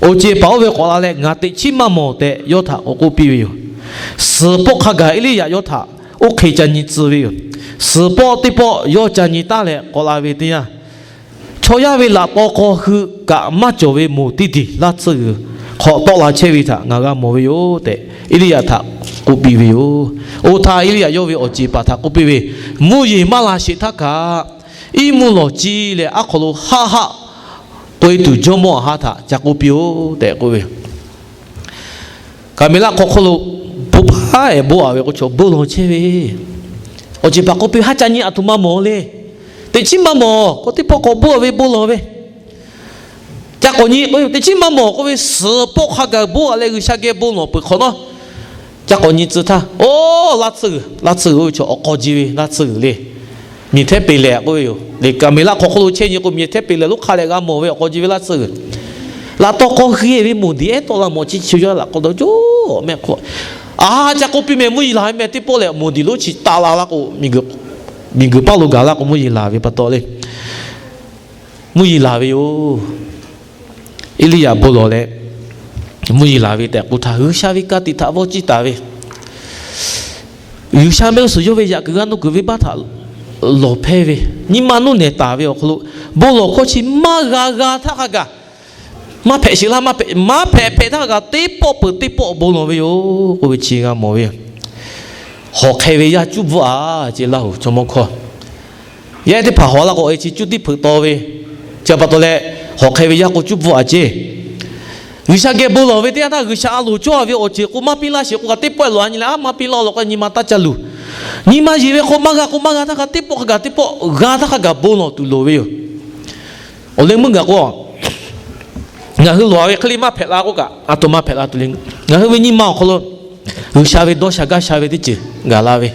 Awˬ ceˬ paˍ oˇ ve k'awꞈ la leh, Ngaˬ teꞈ chiˉ maˇ mawˬ tehꞈ yawˇ htaꞈ k'awꞈ k'oˆ piˇ ve yoˬ. Suhˍ pawˆ hk'a gaˬ Eˇliˇyaꞈ yawˇ htaꞈ oˇ hk'e ca nyi tcuh ve yoˬ. Suhˍ pawˆ teˇ pawˆ yawˇ ca nyi taˉ leh k'awꞈ la ve teˇ yanˇ, chaw yaˇ ve laꞈ taw hk'aw hui kaꞈ maˇ cawˬ ve moˬ teˇ diˬ laˇ tsuhˇ g'uiˬ hk'aw tawˆ la chehˇ ve htaꞈ ngaˬ g'a mawˬ ve yoˬ tehꞈ, Eˇliˇyaꞈ htaꞈ k'oˆ piˇ ve yoˬ. Oˇ htaˇ Eˇliˇyaꞈ yawˇ ve awˬ ceˬ paˍ htaꞈ k'oˆ piˇ ve, Mvuhˇ yeˬ maˇ la sheˍ htaˇ kaꞈ, iˉ mvuhˇ lawˬ ciˇ leh aˉ hk'aw lo haˆ haˆ k'oꞈ e tuˬ jawˇmawˇ Aˍhaˆ htaꞈ ca k'oˆ piˇ-oˆ tehꞈ k'oˆ ve yoˬ. Kaˍmeˍlaˆ hk'aw hk'oˆ lo bon paˉ ehˍ bon a ve k'o, chaw bon lawˬ chehˇ ve, awˬ ceˬ paˍ k'oˆ piˇ, Haˉ ca nyi, aˬ htoꞈ ma mawˬ le. Teꞈ chiˉ maˇ mawˬ k'o, teˇ pawˆ k'awꞈ bon a ve bon lawˬ ve, ca k'awꞈ nyi k'o, teꞈ chiˉ maˇ mawˬ k'oˆ ve, suhˍ pawˆ hk'a gaˬ bon a leh G'uiˬsha geh bon lawˬ peuˬ hk'awꞈ nawˉ, ca k'awꞈ nyi tcuh htaˇ, oˇ laˇ tsuhˇ g'uiˬ, laˇ tsuhˇ g'uiˬ oˇ ve chaw awˬ k'aw ji ve laˇ tsuhˇ g'uiˬ le. Miˬ hteˇ peˬ lehˬ k'oˆ ve yoˬ le. Kaˍmeˍlaˆ hk'aw hk'oˆ lo chehˇ nyi k'o, miˬ hteˇ peˬ lehˬ lonˉ hk'a leh g'a mawˬ ve awˬ k'aw ji ve laˇ tsuhˇ g'uiˬ. Laꞈ taw k'aw hui e ve moˬ diˬ ehˉ tawˆ la mawˬ chi chi yawˇ laꞈ k'aw dawˇ joˇ mehˆ hk'oˆ, a, ca k'oˆ piˇ meh, mvuhˇ yeˬ laˬ ve meh, teˇ pawˆ lehˬ moˬ diˬ lonˉ chi taˆ la laˇ k'o, miˬ guiˬ paˇ lo gaˬ laˇ k'o, mvuhˇ yeˬ laˬ ve pa taw le. Mvuhˇ yeˬ laˬ ve yoˬ. Eˇliˇyaꞈ bon lawˬ leh, mvuhˇ yeˬ laˬ ve tehꞈ k'oˆ htaˇ, G'uiˬsha ve ka tiꞈ htaꞈ vawˇ ciˇ taˍ ve, G'uiˬsha mehˆ g'uˇ suhˍ yawˇ ve yaꞈ kuiˬ g'aˇ nuˇ kuiˬ venˇbaˆ htaꞈ lawˬ hpehˇ ve, nyi ma nuˇ nehˬ taˍ ve awˬ hk'aw lo, bon lawˬ hkawˇ chi maˇ g'a g'a htaˇ hk'a gaˬ, maˇ hpehꞈ sheˍ laˇ, maˇ hpehꞈ, maˇ hpehꞈ hpehꞈ htaˇ hk'a gaˬ, teˇ pawˆ peuˬ teˇ pawˆ bon lawˬ ve yoˬ k'oˆ ve chi g'a mawˬ ve yoˬ. Hawˬ hk'e ve yaˇ cuˇ bvuhˆ a ce laˇ hoˬ chaw mawˇ hkawˇ. Yaˇ ehˉ teˇ hpaˍ hawˬ laˇ k'o, e chi cuˇ tiˉ hpeuꞈ taw ve, chi pa taw leh, hawˬ hk'e ve yaˇ k'o cuˇ bvuhˆ a ce. G'uiˬsha geh bon lawˬ ve teˇ yanˇ htaˇ, G'uiˬsha a loˍ cawˇ ve awˬ ceˬ k'o maˇ piˇ laˇ sheˍ k'o kaꞈ, teˇ pawˆ lawˬ a nyi leh, a maˇ piˇ laˇ law k'o nyi ma taˇ ca luˬ. Nyi ma yeˬ ve k'o maˇ g'a k'o maˇ g'a htaˇ hk'a, teˇ pawˆ hk'a gaˬ teˇ pawˆ g'a htaˇ hk'a gaˬ bon lawˬ tuˬ loˍ ve yoˬ. Awˬ leh meuˇ gaˬ k'o, ngaˬ hui lawˬ ve hk'e le maˇ hpehꞈ la k'oˆ kaꞈ, a htoꞈ ma hpehꞈ la tuˬ le. Ngaˬ hui ve nyi ma awˬ hk'aw lo G'uiˬsha ve dawˇ sha gaˇ sha ve teˇ ceuˬ gaˬ la ve,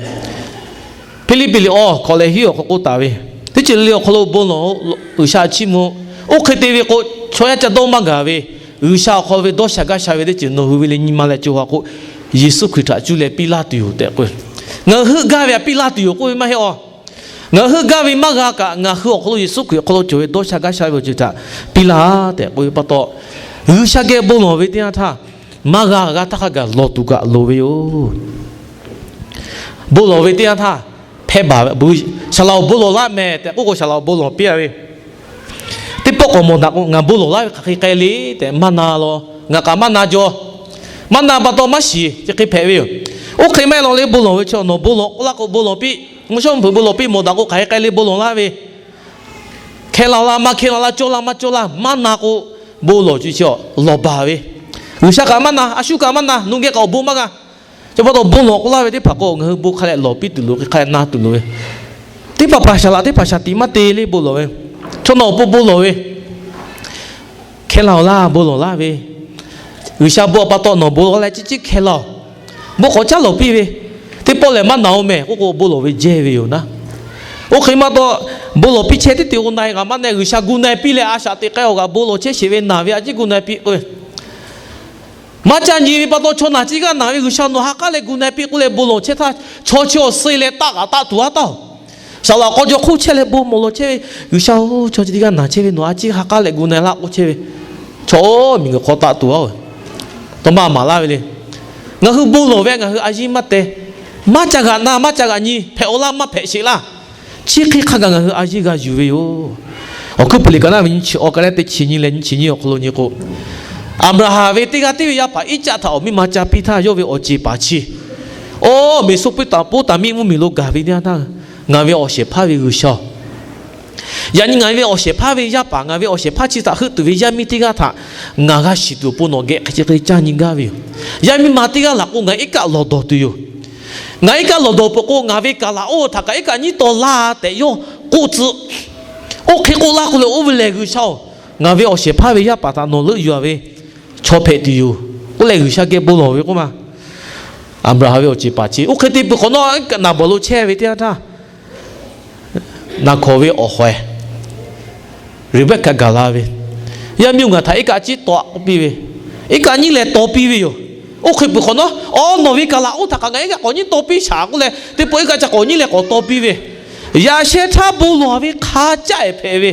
Hpiˇliˇpiˆ liꞈ awˬ hkawꞈ leh hiˉ awˬ hk'aw k'oˆ taˍ ve, teˇ ceuˬ le le awˬ hk'aw lo bon lawˬ, G'uiˬsha chiˇ mvuh. Oˇ hk'e te ve k'o, chaw yaˇ ca dawˇ maˇ gaˬ ve, G'uiˬsha awˬ hk'aw ve dawˇ sha gaˇ sha ve teˇ ceuˬ nawˬ hui ve leh nyi ma leh co ha k'o, Yeˍsuˆ Hkriꞈ htaꞈ cuˇ leh piˇ laˇ tuˬ yoˬ tehꞈ k'oˆ ve. Ngaˬ hui heuˆ gaˇ ve htaꞈ piˇ laˇ tuˬ yoˬ k'oˆ ve maˇ heˆ a. Ngaˬ hui heuˆ gaˇ ve maˇ g'a kaꞈ, ngaˬ hui awˬ hk'aw lo Yeˍsuˆ Hkriꞈ awˬ hk'aw lo cawˬ ve dawˇ sha gaˇ sha ve awˬ ceuˬ htaꞈ piˇ laˇ tehꞈ k'oˆ ve pa taw, G'uiˬsha geh bon lawˬ ve teˇ yanˇ htaˇ, maˇ g'a g'a htaˇ hk'a gaˬ lawˬ tuˬ kaꞈ loˍ ve yoˬ. Bon lawˬ ve teˇ yanˇ htaˇ, hpehˇ baˬ ve, saˍ laꞈ awˬ bon lawˬ laˇ mehˍ tehꞈ k'oˆ k'o, saˍ laꞈ awˬ bon lawˬ piˇ a ve, teˇ pawˆ k'awꞈ mawˬ daꞈ k'o, ngaˬ bon lawˬ laˇ ve hk'aˬ hk'e k'ai le tehꞈ maˇ na law. Ngaˬ kaꞈ maˇ na jaw. Maˇ na pa taw maˇ shiˍ, chi hk'e hpehꞈ ve yoˬ. Oˇ hk'e maˇ heˆ law le, bon lawˬ ve chaw nawˬ bon lawˬ k'oˆ laˇ k'o bon lawˬ piˇ. Mvuhˇ shawˉ mvuhˇ hpeuꞈ bon lawˬ piˇ, mawˬ daꞈ k'o hk'aˬ hk'e k'ai le bon lawˬ laˇ ve, hkeh laˬ la maˇ hkeh laˬ la, cawˇ la maˇ cawˇ la, maˇ na k'o, bon lawˬ cuˇ chi lawˬ baˬ ve. G'uiˬsha kaꞈ maˇ na, a shu kaꞈ maˇ na, nawˬ geh kaꞈ awˬ bon maˇ g'a. Chi pa taw bon lawˬ k'oˆ laˇ ve teˇ hpaˍ k'o, ngaˬ hui bon hk'a leh lawˬ piˇ tuˬ loˍ, hk'e hk'a leh na tuˬ loˍ ve. Teˇ hpaˍ hpaˍ saˍ laꞈ teˇ hpaˍ shaˍ tiꞈ maˇ te le bon lawˬ ve. Chaw nawˬ awˬ pon bon lawˬ ve, hkeh laˬ-oˬ laˇ, bon lawˬ laˇ ve. G'uiˬsha bon pa taw nawˬ bon lawˬ leh ciˉ ciˉ hkeh laˬ-oˬ. Bon k'awꞈ caˉ lawˬ piˇ ve, teˇ pawˆ lehˬ maˇ na-oˬ mehˍ k'oˆ k'o, bon lawˬ ve jehˇ ve yoˬ naˉ. Oˇ hk'e maˇ taw, bon lawˬ piˇ chehˇ teˇ te-o na-e kaꞈ maˇ na-e, G'uiˬsha gu na-e piˇ leh a shaꞈ teꞈ k'ai-oˬ kaꞈ, bon lawˬ chehˇ sheˍ ve naˬ ve a ciˉ gu na-e piˇ k'o, maˇ caˇ nyi ve pa taw chaw naˬ ciˉ g'aˇ naˬ ve, G'uiˬsha nawˬ ha k'aˉ leh gu na-e piˇ k'oˆ leh bon lawˬ chehˇ htaˇ, chaw chi awˬ suh leh taˆ kaꞈ taˆ tuˬ a taˇ-oˬ. Saˍ laꞈ k'aw jaw hk'oˆ chehˇ leh bon lawˬ chehˇ ve, G'uiˬsha-oˬ, chaw chi teˇ g'aˇ naˬ chehˇ ve, nawˬ a ciˉ ha k'aˉ leh gu na-e laˇ k'oˆ chehˇ ve, chaw miˬguiˬ hk'aw taˆ tuˬ a-oˬ, tawˇ maˇ maˍ laˇ ve le. Ngaˬ hui bon lawˬ ve ngaˬ hui a yiˇ maˇ te. Maˇ ca g'aꞈ na, maˇ ca g'aꞈ nyi, hpehꞈ-aw laˇ, maˇ hpehꞈ sheˍ laˇ. Chi hk'e hk'a gaˬ ngaˬ hui a yiˇ g'a yuˬ ve yoˬ. Awˬ hkuiˉ peuˬ liꞈ ka naˇ ve nyiˇ chi awˬ ka leh teˇ chi nyiˇ leh nyiˇ chi nyiˇ awˬ hk'aw lo nyi k'o, Aˍbraˍhanˍ ve teˇ g'aˇ tiˉ ve yaˇ paˍ Iˉcaˆ htaꞈ awˬ miˇ ma ca piˇ htaˇ, yawˇ ve awˬ ceˬ paˍ chi, oˇ Meˍsoˍpoˍtaˍmiˆ mvuhˇmiˬ lo gaˬ ve teˇ yanˇ htaˇ, ngaˬ ve awˬ shehˍ hpaˇ ve G'uiˬsha-oˬ, yaꞈ nyi ngaˬ ve awˬ shehˍ hpaˇ ve yaˇ paˍ, ngaˬ ve awˬ shehˍ hpaˇ chi htaꞈ heuˆ tuˬ ve yaˇ miˇ teˇ g'aˇ htaꞈ ngaˬ g'a shiˍ tuˬ awˬ pon nawˬ geh hk'e chi hk'e caˇ nyi gaˇ ve yoˬ. Yaˇ miˇ ma teˇ g'aˇ laˬ k'o, ngaˬ iˉ kaˆ lawˬ dawˬ tuˬ yoˬ. Ngaˬ iˉ kaˆ lawˬ dawˬ peuˬ k'o, ngaˬ ve kaꞈ laꞈ oˇ htaꞈ kaꞈ iˉ kaˆ nyiˉ taw laˇ tehꞈ yawˇ k'oˆ tcuh. Oˇ hk'e k'oˆ laˇ k'oˆ leh, oˇ ve lehˬ G'uiˬsha-oˬ, ngaˬ ve awˬ shehˍ hpaˇ ve yaˇ paˍ htaꞈ nawˬ leuˆ yuˬ-a ve chaw hpehꞈ tuˬ yoˬ k'oˆ leh G'uiˬsha geh bon lawˬ ve k'oˆ ma. Aˍbraˍhanˍ ve awˬ ceˬ paˍ chi oˇ hk'e te peuˬ hk'awꞈ nawˉ, naˍ bawˬ lo chehˇ ve teˇ yanˇ htaˇ, Naˍhkawˍ ve awˬ hawehˍ Reˍbehˆkaˆ gaˬ la ve, Yaˇ miˇ-oˬ, ngaˬ htaꞈ iˉ kaˆ ciˉ taw-aꞈ k'oˆ piˇ ve, iˉ kaˆ nyiˉ leh taw piˇ ve yoˬ. Oˇ hk'e peuˬ hk'awꞈ nawˉ, awˬ, nawˬ ve kaꞈ laꞈ oˇ htaꞈ kaꞈ ngaˬ iˉ kaˆ k'awꞈ nyiˉ taw piˇ shaˍ k'oˆ leh, teˇ pawˆ iˉ kaˆ ca k'awꞈ nyiˉ leh k'awꞈ taw piˇ ve, yaꞈ sheh htaˇ bon lawˬ ve hk'a caˆ-e hpehꞈ ve.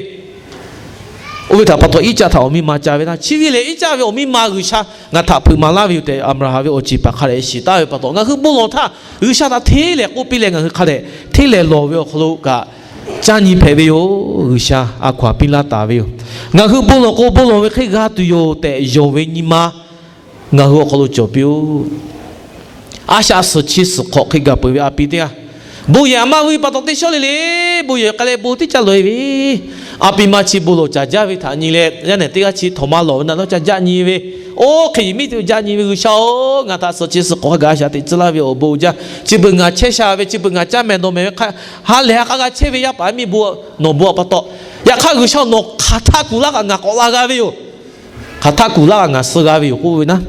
Oˇ ve htaꞈ pa taw Iˉcaˆ htaꞈ awˬ miˇ ma ca ve htaˇ, chi ve lehˬ Iˉcaˆ ve awˬ miˇ ma G'uiˬsha ngaˬ htaꞈ hpeuꞈ maˍ laˇ ve yoˬ tehꞈ Aˍbraˍhanˍ ve awˬ ceˬ paˍ hk'a dehꞈ shiˍ taˍ ve pa taw, ngaˬ hui bon lawˬ htaˇ G'uiˬsha htaꞈ hteˇ lehˍ k'oˆ piˇ leh ngaˬ hui hk'a dehꞈ hteˇ lehˍ lawˬ ve awˬ hk'aw lo kaꞈ caˇ nyi hpehꞈ ve yoˬ. G'uiˬsha a hkaw-anˬ piˇ laˇ taˍ ve yoˬ. Ngaˬ hui bon lawˬ k'o bon lawˬ ve hk'e g'a tuˬ yoˬ tehꞈ yonˍ ve nyi ma ngaˬ hui awˬ hk'aw lo cawˬ piˇ-oˆ. A shaꞈ suhˍ chi suhˍ hk'awꞈ hk'e gaˬ peuˬ ve a pi teˇ g'aˇ, bon yehˬ aꞈ maˇ g'uiˇ pa taw teˇ shawˉ le le, bon yehˬ k'ai leh bon teˇ caˇ lawˬ-e ve, a pi ma chi bon lawˬ caˍ jaˇ ve htaꞈ nyi leh, yaˇ nehˬ teˇ g'aˇ chi htawnˍ ma lawˬ ve naˍ dawˇ ca jaˆ nyi ve, oˇ hk'e yehˬ miˉ te jaˆ nyi ve, G'uiˬsha-oˬ, ngaˬ htaꞈ suhˍ chi suhˍ hk'awꞈ hk'a gaˬ a shaꞈ teꞈ tcuh laˇ ve awˬ bon jaˇ. Chi beuꞈ ngaˬ chehˇ sha ve, chi beuꞈ ngaˬ caˇ mehˍ dawˬ mehˍ ve hk'a, ha lehˬ ha k'a g'a chehˇ ve yaˇ paˍ miˇ bon, nawˬ bon aꞈ pa taw, yaꞈ hk'aˇ G'uiˬsha nawˬ hk'aˬ htaˇ kuˬ laˇ kaꞈ ngaˬ k'awꞈ la g'a ve yoˬ. Hk'aˬ htaˇ kuˬ laˇ kaꞈ ngaˬ suh g'a ve yoˬ k'oˆ ve naˉ,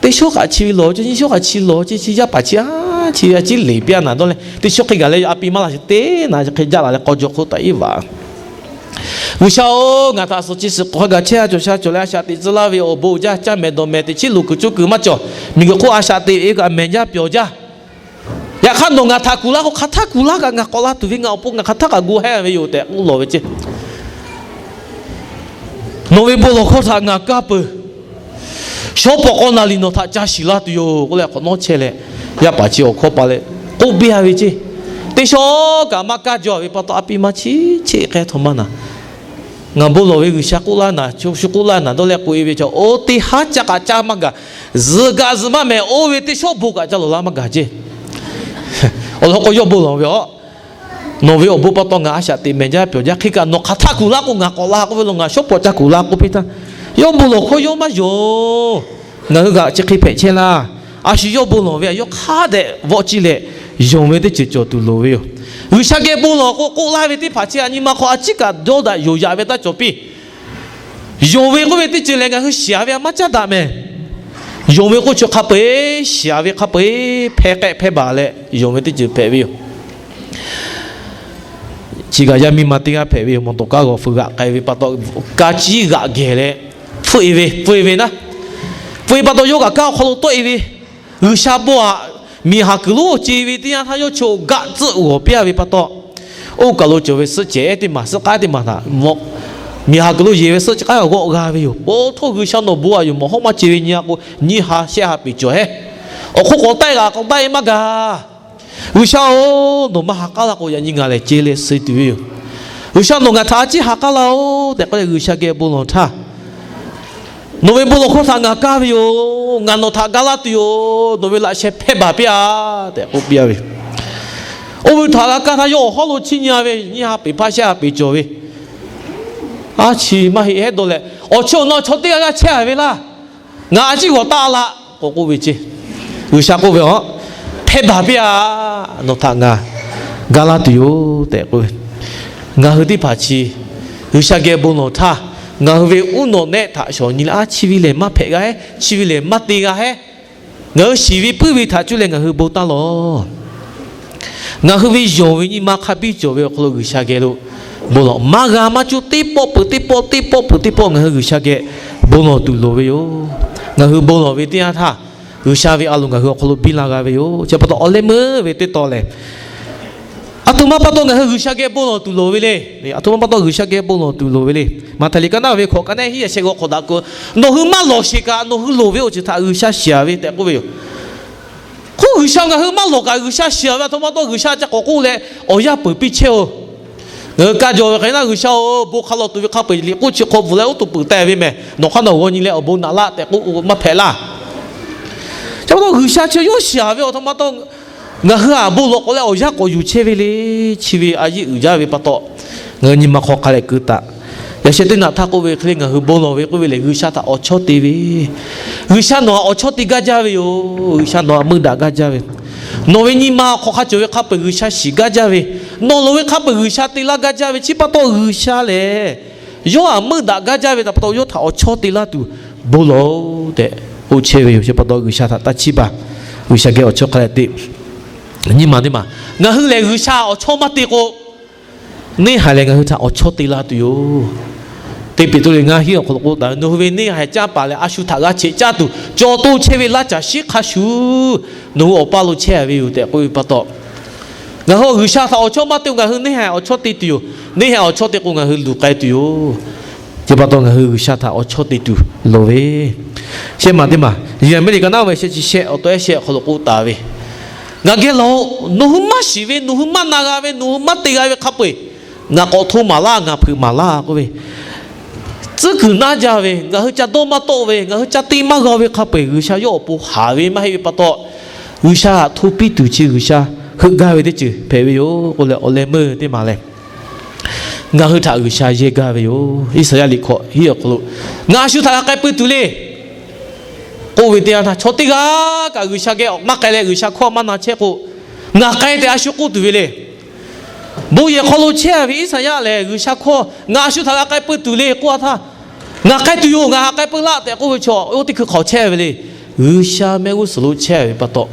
teˇ shawˉ kaꞈ chi ve lawˬ ce, nyiˇ shawˉ kaꞈ chi lawˬ ce, chi yaˇ paˍ chi a, chi ve a ciˉ leˬ piˇ-a naˍ dawˇ leh, teˇ shawˉ hk'e gaˬ leh a pi maˇ la sheˍ teˇ naˍ hk'e jaˆ la leh k'aw jaw hk'oˆ taꞈ iˉ vaꞈ. G'uiˬsha-oˬ, ngaˬ htaꞈ suhˍ chi suhˍ hk'awꞈ hk'a gaˬ chehˇ a cawˬ sha cawˬ leh a shaꞈ teꞈ tcuh laˇ ve awˬ bon jaˇ. Caˇ mehˍ dawˬ mehˍ teꞈ chiˉ luˬ kuiˬ cuˇ kuiˬ maˇ cawˬ. Miˬguiˬ hk'oˆ a shaꞈ teꞈ ve kaꞈ mehˍ jaˇ pyawˬ jaˇ. Yaꞈ hk'aˇ nawˬ ngaˬ htaꞈ kuˬ laˇ k'o, hk'aˬ htaˇ kuˬ laˇ kaꞈ ngaˬ k'awꞈ la tuˬ ve, ngaˬ awˬ pon ngaˬ hk'aˬ htaˇ kaꞈ gu hehˉ ve yoˬ tehꞈ k'oˆ lawˬ ve ce. Nawˬ ve bon lawˬ hkawˇ htaꞈ ngaˬ kaˇ peuˬ. Shawˉ pawˍ k'awˇ na liꞈ nawˬ htaꞈ ca shiˍ laˇ tuˬ yoˬ k'oˆ leh hk'awꞈ nawˉ chehˇ leh, yaˇ paˍ chi awˬ hkawˇ pa leh k'oˆ piˇ-a ve ce. Teˇ shawˉ kaꞈ maˇ kaˇ jaw ve pa taw, a pi ma chi cheˆ k'ai htaꞈ maˇ naˍ. Ngaˬ bon lawˬ ve G'uiˬsha k'oˆ laˇ naˍ, shu k'oˆ laˇ naˍ dawˇ leh k'oꞈ-e ve chaw, oˇ teˇ haˉ ca kaꞈ caˇ maˇ gaˬ. Zuhˬ gaꞈ zuhˬ maˇ mehˍ, oˇ ve teˇ shawˉ bon kaꞈ ca lawˬ laˇ maˇ gaˬ ce. Awˬ lawn k'o yawˇ bon lawˬ ve aˬ, nawˬ ve awˬ bon pa taw ngaˬ a shaꞈ teꞈ mehˍ jaˇ pyawˬ jaˇ. Hk'e kaꞈ nawˬ hk'aˬ htaˇ kuˬ laˇ k'o ngaˬ k'awꞈ la k'oˆ ve lo, ngaˬ shawˉ pawˍ ca kuˬ la k'oˆ piˇ htaˇ, yawˇ bon lawˬ hkawˇ yawˇ maˇ yonˍ. Ngaˬ hui kaꞈ chi hk'e hpehꞈ chehˇ laˇ. A shu yawˇ bon lawˬ ve aꞈ yawˇ hk'a dehꞈ vawˆ ciˇ leh yonˍ ve teˇ ceuˬ cawˬ tuˬ loˍ ve yoˬ. G'uiˬsha geh bon lawˬ k'o k'oˆ laˇ ve teˇ hpaˍ chi a nyi ma hk'aw a ciˉ kaꞈ dawˇ daꞈ yoˬ yaꞈ ve taˇ cawˬ piˇ. Yonˍ ve k'oˆ ve teˇ ceuˬ lehˬ ngaˬ hui shiˍ-a ve a maˇ caˉ daꞈ mehˍ. Yonˍ ve k'oˆ chi hk'a peu-eˬ shiˍ-a ve hk'a peu-eˬ hpehˇ k'ehˆ hpehˇ baˬ leh yonˍ ve teˇ ceuˬ hpehꞈ ve yoˬ. Chi kaꞈ yaˇ miˇ ma teˇ g'aˇ hpehꞈ ve yoˬ. Mawˬ tawˍ kaˇ g'awˬ feu g'aꞈ k'ai ve pa taw, ka ciˉ g'aꞈ gehˬ leh hpfuhˆ-e ve, pfuhˆ-e ve naˉ, pfuhˆ-e pa taw yawˇ kaꞈ kanˉ awˬ hk'aw lo tawˆ-e ve, G'uiˬsha bon aꞈ miˬ haˍ kuiˬ lonˉ ce ve teˇ yanˇ htaˇ yawˇ chaw gaˆ tcuhˆ g'awˬ piˇ-a ve pa taw, oˇ kaˬ lo cawˬ ve suhˆ cehˬ ehˉ teˇ maˬ, suhˆ k'aˉ teˇ maˬ htaꞈ miˬ haˍ kuiˬ lo yeˬ ve suhˆ cehˬ k'aˉ g'awˆ g'a ve yoˬ. Oˇ htoˇ G'uiˬsha nawˬ bon aꞈ yoˬ mawˬ hawˉ maˇ ce ve nyi-a k'o, nyiˇ ha shehˆ ha peˍ cawˬ hehˉ. Awˬ hk'oˆ k'awꞈ taˆ-e g'aꞈ k'awꞈ taˆ-e maˇ gaˬ. G'uiˬsha-oˬ, nawˬ maˇ ha k'aˉ laˇ k'o, yaꞈ nyi ngaˬ lehˬ ce leh suh tuˬ ve yoˬ. G'uiˬsha nawˬ ngaˬ htaꞈ a ciˉ ha k'aˉ laˇ-oˬ tehꞈ k'oˆ leh G'uiˬsha geh bon lawˬ htaˇ, nawˬ ve bon lawˬ hkawˇ htaꞈ ngaˬ kaˇ ve yoˬ. Ngaˬ nawˬ htaꞈ ga laˇ tuˬ yoˬ. Nawˬ ve laꞈ sheh hpehˇ baˬ piˇ-a tehꞈ k'oˆ piˇ-a ve. Oˇ ve htaꞈ g'a kaˇ htaˇ yawˇ awˬ hawˉ lo chiˇ nyi-a ve, nyiˇ ha peˍ hpaˇ shehˆ ha peˍ cawˬ ve, a ciˉ maˇ heˆ hehˉ dawˇ leh, awˬ chi awˬ na chaw teˇ g'aˇ g'aˇ chehˇ-a ve laˇ. Ngaˬ a ciˉ g'awˬ taˆ laˇ k'oˆ k'oˆ ve ce. G'uiˬsha k'oˆ ve aˬ, hpehˇ baˬ piˇ-a. Nawˬ htaꞈ ngaˬ ga laˇ tuˬ yoˬ tehꞈ k'oˆ ve. Ngaˬ hui teˇ hpaˍ chi G'uiˬsha geh bon lawˬ htaˇ, ngaˬ hui ve uˉ nawˬ nehˆ htaꞈ shawˍ nyi leh, a, chi ve lehˬ maˇ hpehꞈ g'a hehˉ, chi ve lehˬ maˇ te g'a hehˉ. Ngaˬ hui shiˍ ve puiˉ ve htaꞈ cuˇ leh ngaˬ hui bon taˇ lawˬ. Ngaˬ hui ve yonˍ ve nyi ma hk'a biˇ cawˬ ve awˬ hk'aw lo G'uiˬsha geh lo bon lawˬ. Maˇ g'a maˇ cuˇ teˇ pawˆ peuˬ teˇ pawˆ, teˇ pawˆ peuˬ teˇ pawˆ ngaˬ hui G'uiˬsha geh bon lawˬ tuˬ loˍ ve yoˬ. Ngaˬ hui bon lawˬ ve teˇ yanˇ htaˇ, G'uiˬsha ve a loˍ ngaˬ hui awˬ hk'aw lo biˇ la g'a ve yoˬ. Chi pa taw awˬ leh meuˇ ve teˇ taw lehˬ, Aˬ htoꞈ ma pa taw ngaˬ hui G'uiˬsha geh bon lawˬ tuˬ loˍ ve le. Aˬ htoꞈ ma pa taw G'uiˬsha geh bon lawˬ tuˬ loˍ ve le. Maꞈhtehˍ liꞈ ka naˆ ve hkawꞈ ka naˆ hiˉ yaꞈ shehˆ g'aw hk'awꞈ daꞈ k'o, nawˬ hui maˇ lawˬ sheˍ kaꞈ nawˬ hui loˍ ve awˬ ceuˬ htaꞈ G'uiˬsha shiˍ ve tehꞈ k'oˆ ve yoˬ. Hk'oˆ G'uiˬsha ngaˬ hui maˇ lawˬ kaꞈ G'uiˬsha shiˍ ve, aˬ htoꞈ ma pa taw G'uiˬsha ca k'awꞈ k'oˆ leh awˬ yanˇ peuˬ piˇ chehˇ-oˬ. Ngaˬ hui ka jawˬ ve hk'e naˆ G'uiˬsha-oˬ, bon hk'a lawˬ tuˬ ve hk'a peu-eˬ liꞈ k'oˆ chi hk'aw bvuhꞈ leh oˉ toꞈ peuˬ teh ve mehˬ, nawˬ hk'aˇ nawˬ g'aw nyi leh awˬ bon naꞈ laˇ tehꞈ k'oˆ maˇ hpehꞈ laˇ. Chi pa taw G'uiˬsha chi yawˇ shiˍ ve, aˬ htoꞈ ma pa taw ngaˬ hui aꞈ bon lawˬ k'o leh awˬ yanˇ k'awꞈ yuˬ chehˇ ve le. Chi ve a yeˇ uiˍ jaˇ ve pa taw, ngaˬ hui nyi ma hk'aw hk'a leh keu taꞈ. Yaꞈ sheh teˇ naꞈ htaˇ k'oˆ ve hk'e le, ngaˬ hui bon lawˬ ve k'oˆ ve lehˬ G'uiˬsha htaꞈ awˬ chawˇ te ve, G'uiˬsha nawˬ aꞈ awˬ chawˇ te gaˇ jaˇ ve yoˬ. G'uiˬsha nawˬ aꞈ meuˇ daꞈ gaˇ jaˇ ve, nawˬ ve nyi ma hk'aw hk'a cawˬ ve hk'a peu-eˬ G'uiˬsha shiˍ gaˇ jaˇ ve, nawˬ loˍ ve hk'a peu-eˬ G'uiˬsha te laˇ gaˇ jaˇ ve, chi pa taw G'uiˬsha lehˬ yawˇ aꞈ meuˇ daꞈ gaˇ jaˇ ve htaꞈ pa taw yawˇ htaꞈ awˬ chawˇ te laˇ tuˬ bon lawˬ-oˬ tehꞈ k'oˆ chehˇ ve yoˬ. Chi pa taw G'uiˬsha htaꞈ taˇ chiˇ baˬ. G'uiˬsha geh awˬ chawˇ hk'a leh te. Nyi ma teˇ maˬ, ngaˬ hui lehˬ G'uiˬsha awˬ chawˇ maˇ te k'o, neˇ haiˬ lehˬ ngaˬ hui htaꞈ awˬ chawˇ te laˇ tuˬ yoˬ. Teˇ Peˍtruˆ ngaˇ hiˉ awˬ hk'aw lo k'oˆ taˍ ve, nawˬ hui ve neˇ haiˬ canˇ paˍ lehˬ a shu htaꞈ g'a cheꞈ caˇ tuˬ cawˬ toˇ chehˇ ve laˇ caˬ shiˉ hk'a shuˍ nawˬ hui awˬ paˇ lo chehˇ ve yoˬ tehꞈ k'oˆ ve pa taw, ngaˬ hui G'uiˬsha htaꞈ awˬ chawˇ maˇ te k'o ngaˬ hui neˇ haiˬ awˬ chawˇ te tuˬ yoˬ. Neˇ haiˬ awˬ chawˇ te k'o ngaˬ hui luˬ k'ai tuˬ yoˬ. Chi pa taw ngaˬ hui G'uiˬsha htaꞈ awˬ chawˇ te tuˬ loˍ ve. Shehˆ maˬ teˇ maˬ, Yeˍraˍmiˆ liꞈ ka naˆ ve shehˆ chi shehˆ awˬ taw ehˉ shehˆ awˬ hk'aw lo k'oˆ taˍ ve, Ngaˬ geh lawˬ-oꞈ. Nawˬ hui maˇ shiˍ ve, nawˬ hui maˇ na g'a ve, nawˬ hui maˇ te g'a ve hk'a peu-eˬ ngaˬ k'awꞈ hto maˍ laˇ, ngaˬ hpeuꞈ maˍ laˇ k'oˆ ve, tcuhˉ kuiˬ naˇ jaˇ ve, ngaˬ hui ca dawˇ maˇ tawˆ ve, ngaˬ hui ca te maˇ g'a ve hk'a peu-eˬ G'uiˬsha yawˇ awˬ pon haˍ ve maˇ heˆ ve pa taw, G'uiˬsha htaꞈ hto piˇ tuˬ chi G'uiˬsha heuˆ gaˇ ve teˇ ceuˬ hpehꞈ ve yoˬ k'oˆ leh awˬ leh meuˇ teˇ maˬ lehˬ, ngaˬ hui htaꞈ G'uiˬsha yehˇ gaˇ ve yoˬ. Iˉsaˍyaˆ liꞈ hkawꞈ hiˉ awˬ hk'aw lo, Ngaˬ a shu htaꞈ g'a k'ai peuˬ tuˬ le k'oˆ ve teˇ yanˇ htaˇ, chaw teˇ g'aˇ kaꞈ G'uiˬsha geh maˇ k'ai leh G'uiˬsha hkawˇ maˇ na chehˇ k'o, Ngaˬ k'ai tehꞈ a shu k'oˆ tuˬ ve le. Bon yehˬ hk'aw lo chehˇ ve Iˉsaˍyaˆ lehˬ G'uiˬsha hkawˇ Ngaˬ a shu htaꞈ g'a k'ai peuˬ tuˬ le k'oˆ a htaˇ, Ngaˬ k'ai tuˬ yoˬ, ngaˬ htaꞈ k'ai peuˬ laˇ tehꞈ k'oˆ ve chaw oˇ teˇ hkui hk'aoˍ chehˇ ve le. G'uiˬsha mehˆ g'uˇ suhˍ lo chehˇ ve pa taw,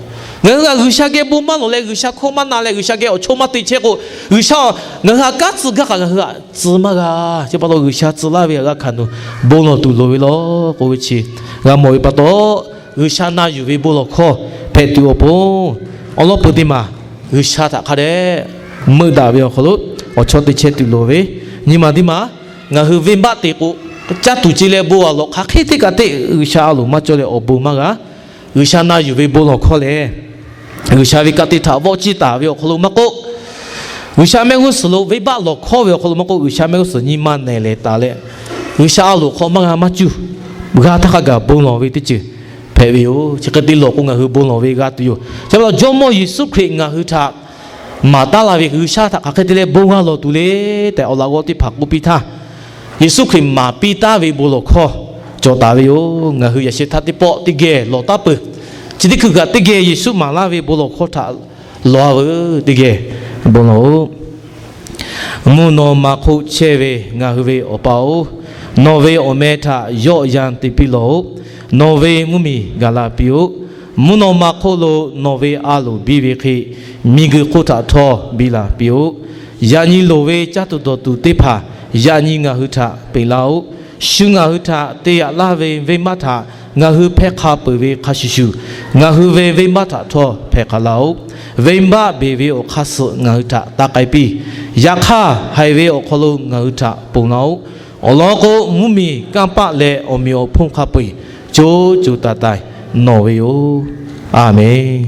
ngaˬ hui htaꞈ G'uiˬsha geh bon maˇ lawˬ leh G'uiˬsha hkawˇ maˇ na leh G'uiˬsha geh awˬ chawˇ maˇ te chehˇ k'o, G'uiˬsha ngaˬ hui htaꞈ kanˉ tcuh gaˇ kaꞈ ngaˬ hui htaꞈ tcuh maˇ g'a. Chi pa taw G'uiˬsha tcuh laˇ ve htaꞈ g'a hkanˍ tuˬ bon lawˬ tuˬ loˍ ve law k'oˆ ve chi g'a mawˬ ve pa taw, G'uiˬsha na yuˬ ve bon lawˬ hkawˇ hpehꞈ tuˬ awˬ pon, awˬ lawn peuˬ teˇ maˬ G'uiˬsha htaꞈ hk'a dehꞈ meuˇ daꞈ ve awˬ hk'aw lo awˬ chawˇ te chehˇ tuˬ loˍ ve. Nyi ma teˇ maˬ, ngaˬ hui venˇbaˆ te k'o, caˇ tuˬ ce leh bon a lawꞈ hk'aˬ hk'e teˇ kaꞈ te G'uiˬsha a loˍ maˇ cawˇ leh awˬ bon maˇ g'a. G'uiˬsha na yuˬ ve bon lawˬ hkawˇ lehˬ, G'uiˬsha ve ka tiꞈ htaꞈ vawˆ ciˇ taˍ ve awˬ hk'aw lo maˇ k'oˆ, G'uiˬsha mehˆ g'uˇ suhˍ lo venˇbaˆ lawˬ hkawˇ ve awˬ hk'aw lo maˇ k'oˆ, G'uiˬsha mehˆ g'uˇ suhˍ nyi ma nehˬ lehˬ taˍ leh, G'uiˬsha a loˍ hk'aw maˇ g'a maˇ cuˇ, g'a htaˇ hk'a gaˬ bon lawˬ ve teˇ ceuˬ hpehꞈ ve yoˬ. Chi hk'e te lawˬ k'o ngaˬ hui bon lawˬ ve g'a tuˬ yoˬ. Chi pa taw Jawˇmawˇ Yeˍsuˆ Hkriꞈ ngaˬ hui htaꞈ maˍ taˉ la ve G'uiˬsha htaꞈ hk'aˬ hk'e te leh bon g'a lawˬ tuˬ le tehꞈ awˬ laꞈ g'awˇ teˇ hpaˍ k'oˆ piˇ htaˇ, Yeˍsuˆ Hkriꞈ maˍ piˇ taˉ ve bon lawˬ hkawˇ cawˬ taˍ ve yoˬ. Ngaˬ hui yaꞈ sheh htaˇ teˇ pawˆ teˇ geh lawˬ taˉ peuˬ. Chi teˇ hkui kaꞈ teˇ geh Yeˍsuˆ maˍ laˇ ve bon lawˬ hkawˇ htaꞈ lawˬ-a veuˬ teˇ geh bon lawˬ-oꞈ. Mvuhˇ naw ma hk'oˆ chehˇ ve ngaˬ hui ve Awˬ pa-oˬ, nawˬ ve awˬ meh htaꞈ yawˆ yan te piˇ lawˬ-oꞈ. Nawˬ ve mvuhˇmiˬ gaˬ la piˇ-oˆ. Mvuhˇ naw ma hk'oˆ lo nawˬ ve a loˍ biˇ ve hk'e, miˬguiˬ hk'oˆ htaꞈ htawˇ biˇ la piˇ-oˆ. Yaꞈ nyi loˍ ve caˇ tuˬ dawˬ tuˬ teˇ hpaˍ yaꞈ nyi ngaˬ hui htaꞈ peꞈ laˇ-oˆ. Shu ngaˬ hui htaꞈ te yaꞈ laˇ ve venˇbaˆ htaꞈ ngaˬ hui hpehˇ hk'a peuˬ ve hk'a shuˍ shuˍ, ngaˬ hui ve venˇbaˆ htaꞈ htawˇ hpehˇ hk'a laˇ-oˆ. Venˇbaˆ beˬ ve awˬ hk'aˇ suh ngaˬ hui htaꞈ taˇ k'ai piˇ. Yaꞈ hk'aˇ, haiˬ ve awˬ hk'aw lo ngaˬ hui htaꞈ ponˬ laˇ-oˆ. Awˬ lawn k'o, mvuhˇmiˬ, kanˇ paˆ leh awˬ meꞈ awˬ hponˇ hk'a peu-eˬ co co taiˍ taiˍ nawˬ ve yoˬ. A menˬ.